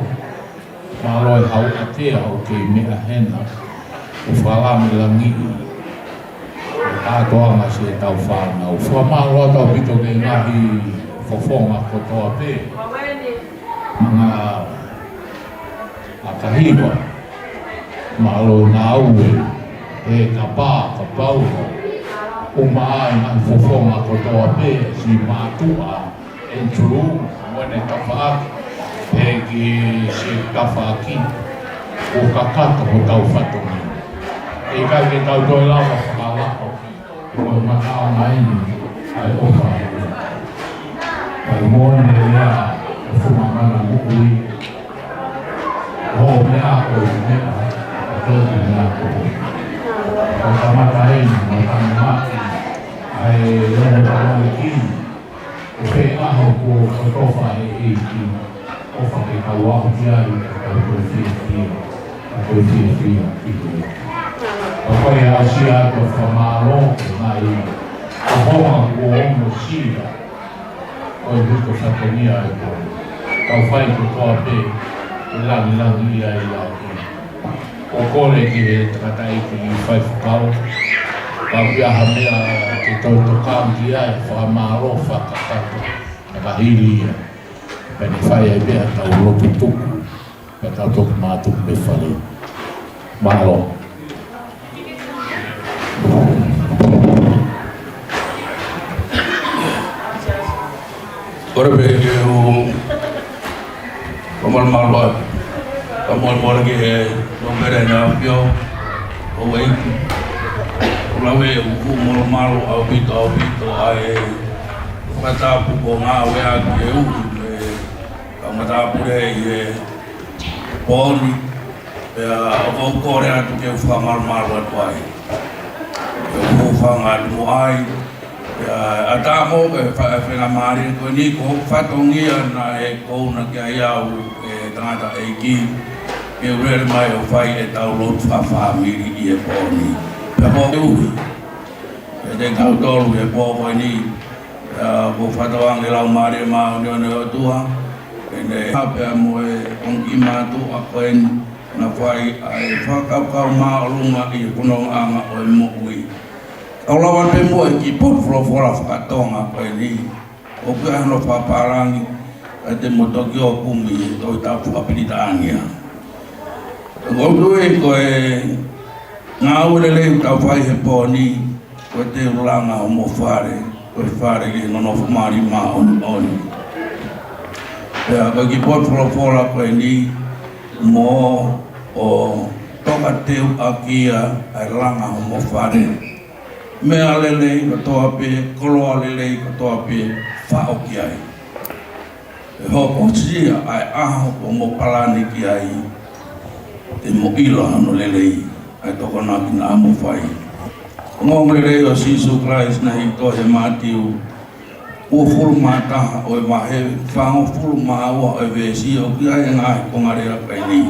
Mālō e Hau ʻAtea ʻoku kei meʻa hena, ʻo fakalangilangiʻi e kātoanga siʻetau fānau. Fakamālō atu ʻaupito ki he ngaahi fofonga kotoa pē. Manga ʻa Kahiva, mālō Ngāue, ʻe Kapa, Kapau, ʻuma ai ngaahi fofonga kotoa pē, siʻi mātuʻa, Andrew, mo ʻene tafaʻaki, pea ki siʻi tafaʻaki, ʻo kakato hotau fatongia. ʻIkai ke tau toe lava fakalao, ko e mataʻanga eni ʻa e ʻofa. Kae moʻoni e lea ʻa e funga mana moʻui. ʻO meʻa ko e meʻa, ʻo tō ki meʻa ko e. Ko e kamata eni, mo e kamata ʻa e lea ʻa e ʻEiki. ʻO pehē ʻa hoʻo kotofa ʻe ʻEiki, ʻofa ke kau aʻu ki ai, ka ko e fiefia, ka ko e fiefia ki he. Ka ko e asia ko e fakamālō, ko e ngai, ko e honga kuo ongo sia, ko e hiko fatongia e ko. Kau fai kotoa pē, ʻe langilangi ia ʻi he ʻEiki. ʻOku ou kole ki he tangataʻeiki faifekau, ka ʻoku ʻi ai ha meʻa ke tau tokanga ki ai, fakamālō fakatapu, ka hili ia. Pea ne fai ai pē ʻetau lotu tuku, pea tau toki mātuku mei fale. Mālō. Kole pē ke u fakamālō atu. Ka molemole ki he Nōpele ʻEne ʻAfio, ʻo ʻEiki. ʻOku lave ʻeku fakamālō ʻaupito, ʻaupito ʻa e fakatapu kuo ngāueʻaki ʻe he ʻū, ʻe, kau matāpule ʻi he pō ni. Pea ʻoku ou kole atu ke u fakamālō atu ai. Ke u hūfanga atu mo ai. Pea ʻatā mo e fa-, faingamālie ko eni ko e fatongia naʻe kole ki ai au ʻe he tangataʻeiki. Ke u lele mai ʻo fai ʻetau lotu fakafāmili ʻi he pō ni. Pea ko e ʻuhi. Pea te kau tolu he pō ko eni. Pea ko e fakatauange Laumālie Māʻoniʻoni ʻo e ʻOtua. ʻEne hā pea mo e ongo kiʻi mātuʻa ko eni. Naʻa fai ʻa e fakakaukau māʻolunga ʻi he fonongaʻanga ʻo e moʻui. ʻOku lava pē mo e kiʻi potu folofola faka-Tonga ko eni. ʻOku ʻi ai hono fakapālangi, ʻa e te mo toki ʻo kumi ʻi he Tohi Tapu faka-Pilitānia. ʻOku ou tui ko e ngāue lelei ʻoku tau fai he pō ni, ko e teu langa homo fale, ko e fale ki he nonofo mali māʻoniʻoni. Pea ko e kiʻi potu folofola ko eni, mo ʻo tokateuʻaki ia ʻa e langa homo fale. Meʻa lelei kotoa pē, koloa lelei kotoa pē, faʻo ki ai. ʻE hokosia ʻa e ʻaho ʻoku mo palani ki ai, te mo ʻilo hono lelei ʻa e tokonaki naʻa mo fai. Ongoongolelei ʻo Sīsū Kalaisi naʻe hiki ʻi he Mātiu uofulu mā taha ʻo e vahe, fāngofulu mā ua ʻo e veesi, ʻoku ʻi ai e ngaahi konga lea ko eni.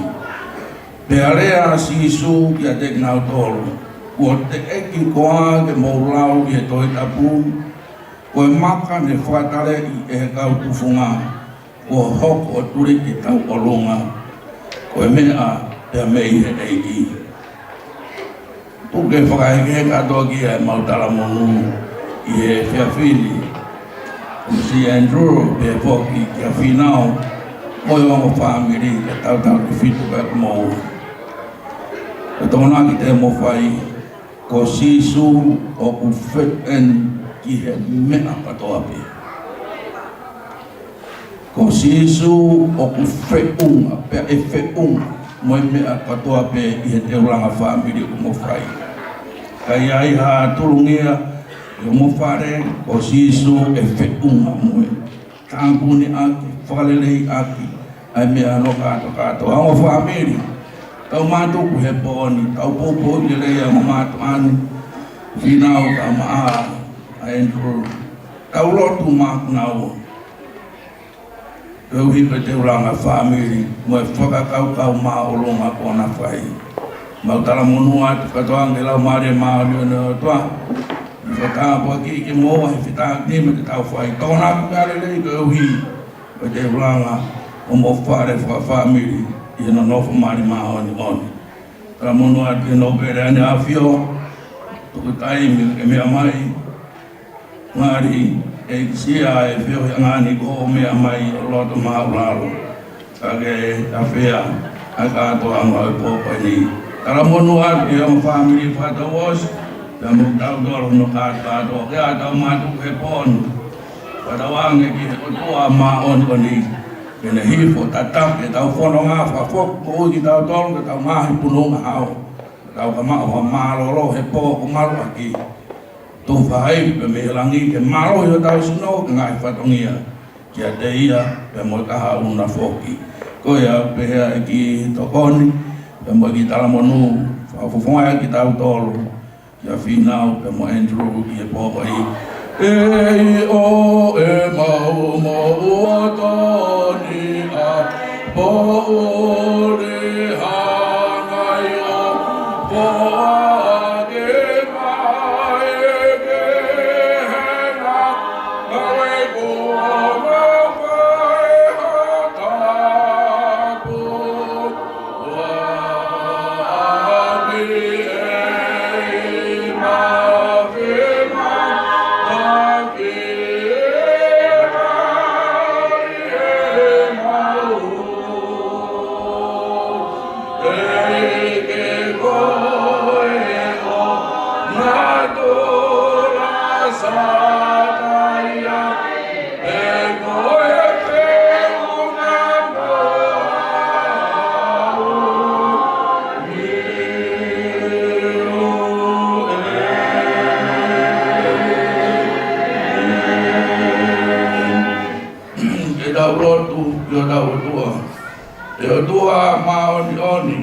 Pea lea ʻa Sīsū kiate kinautolu, kuo teʻeki koā ke mou lau ʻi he Tohi Tapu, ko e maka ne fakataleʻi ʻe he kau tufunga, kuo hoko ʻo tuli ki tauʻolunga, ko e meʻa pea mei he ʻEiki. Tuku ke fakahekeheka atu ki ai ʻemau talamonū ʻi he efiafi ni. Siʻi Andrew, pea foki kia Fīnau, mo e ongo fāmili, ke tautautefito pea mo e tokonaki te mo fai, Ko Sīsū ʻoku feʻeni ki he meʻa kātoa pē. Ko Sīsū ʻoku feʻunga, pea ʻe feʻunga mo e meʻa kātoa pē ʻi he tēulanga fāmili ʻoku mo fai. Ka ʻi ai ha tulungia ʻi hoʻomo fale, ko Sīsū ʻe feʻunga mo e tāpuni ʻaki, fakalelei ʻaki ʻa e meʻa hono kātokātoa. Ongo fāmili, tau mātuku he pō ni, tau poupou lelei ʻa e ongo mātuʻa ni, Fīnau kae ʻumaʻā ʻa Andrew. Tau lotu maʻa kinaua koeʻuhi ko e tēulanga fāmili mo e fakakaukau māʻolunga kuo na fai. Mau talamonū atu kātoa ange ki he Laumālie Māʻoniʻoni ʻo e ʻOtua, ʻi he fakatāpuaki kimoua he fetāpuni mo ʻetau fai. Tokonaki ʻa e lelei koeʻuhi ko e tēulanga ʻo hoʻomo fale fakafāmili ʻi he nonofo mali māʻoniʻoni. Talamonū atu ki he nōpele ʻa e ʻAfio, tuku taimi ke meʻa mai, ngali ʻe ʻikai ke ʻi ai ha feohiʻanga ni kuo meʻa mai ʻo loto māʻulalo. Ka ke ʻafea ʻa e kātoanga ʻo e pō ko eni. Talamonū atu ki he ongo fāmili fakatouʻosi, pea mo kitautolu hono kātokātoa, ke ʻatā mātuku he pō ni. Fakatauange ki he ʻOtua māʻoniʻoni ke ne hifo tataki ʻetau fononga, fakafoki moʻui kitautolu ki heʻetau ngaahi punou ngahau, ke tau ka maʻu ha mālōlō he pō ʻoku malu ʻaki. Tufa ai pē mei he langi ke mālohi hotau sino ki he ngaahi fatongia kiate ia pea mo e kahaʻu na foki. Ko ia pē ʻa e kiʻi tokoni pea mo e kiʻi talamonū fakafofonga ʻa kitautolu kia Fīnau pea mo Andrew ʻi he pō ko eni. ʻEiki ʻo ʻemau moʻui tō ni ʻa e poʻuli hangai ʻo poaki mai ke hena, ʻa e kuo mau fai ha tapu. Ke tau lotu ki hotau ʻOtua. ʻE ʻOtua māʻoniʻoni,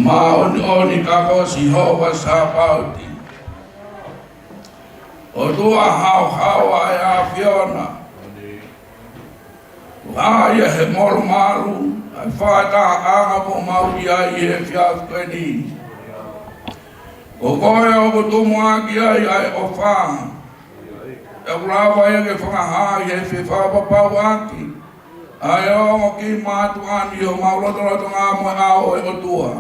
māʻoniʻoni ka ko Sihova Sāpaoti, ʻOtua haohaoa ʻa e ʻAfiona. Kuo ʻā ia he molumalu ʻa e fakatahaʻanga ʻoku mau ʻi ai he efiafi ko eni. Ko koe ʻoku tumuʻaki ai ʻa e ʻofa. ʻOku lava ia ke fakahā ʻi he fefakapapauʻaki ʻa e ongo kiʻi mātuʻa ni ʻi homau lotolotonga mo e ʻao ʻo e ʻOtua.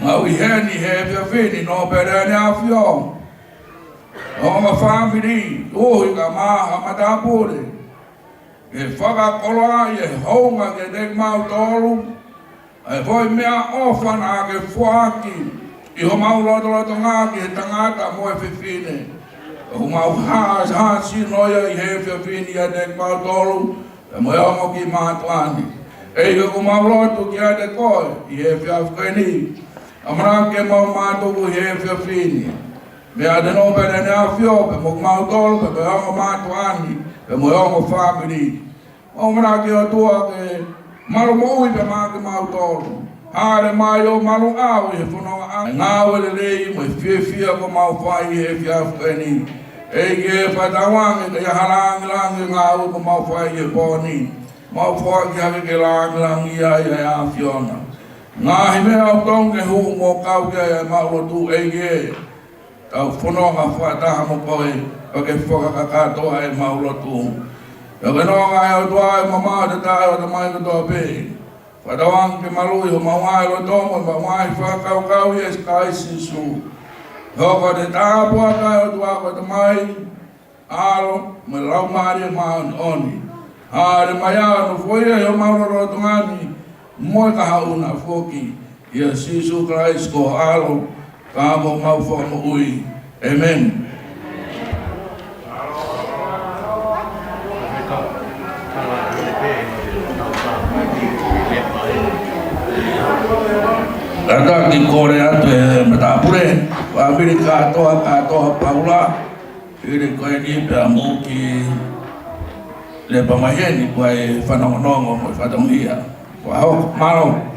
Mau ʻi heni he efiafi ni, nōpele ʻa e ʻAfio, ongo fāmili, uhi kae ʻumaʻā ha matāpule, ke fakakoloaʻi ʻi he hounga kiate kimautolu ʻa e foʻi meʻaʻofa naʻa ke foaki ʻi homau lotolotonga ki he tangata mo e fefine. ʻOku mau hāsino ia ʻi he efiafi ni ʻiate kimautolu pea mo e ongo kiʻi mātuʻa ni. ʻEiki, ʻoku mau lotu kiate koe ʻi he efiafi ko eni. ʻAmanaki ke mau mātuku ʻi he efiafi ni. Meʻa ʻa e nōpele ʻa e ʻAfio pea mo kimautolu pea mo e ongo mātuʻa ni pea mo e ongo fāmili. ʻOku mau ʻamanaki, ʻOtua, ke malu moʻui pē maʻa kimautolu. Hāʻele mai ʻo maluʻi ʻa e fononga, ʻa e ngāue lelei mo e fiefia ʻoku mau fai he efiafi ko eni. ʻEiki, fakatauange ke ʻi ai ha lāngilangi ʻi he ngāue ʻoku mau fai he pō ni. Mau foaki hake ke lāngilangiʻia ai ʻa e ʻAfiona. Ngaahi meʻa ʻoku tonu ke hū mo kau ki ai ʻemau lotu, ʻEiki, tau fononga fakataha mo koe, pea ke fakakakato ai ʻemau lotu. Pea ke nonga ai, ʻOtua, ʻi he mamaʻo taʻengata ʻo e tamai kotoa pē. Fakatauange ke maluʻi homau ngaahi loto mo ʻemau ngaahi fakakaukau ʻia Kalaisi Sīsū. Hoko ʻa e tāpuaki ʻa e ʻOtua ko e Tamai, ʻAlo mo e Laumālie Māʻoniʻoni. Hāʻele mai ʻo nofoʻia ʻi homau lotolotonga ni mo e kahaʻu na foki. ʻia Sīsū Kalaisi ko ho ʻAlo, ka ko homau Fakamoʻui. ʻĒmeni. Kātaki kole atu e matāpule, fāmili kātoa, kātoa Paula, ʻi he ko eni pea mo ki Lepa mai heni, ko e fanongonongo mo e fatongia. Fakahoko, mālō.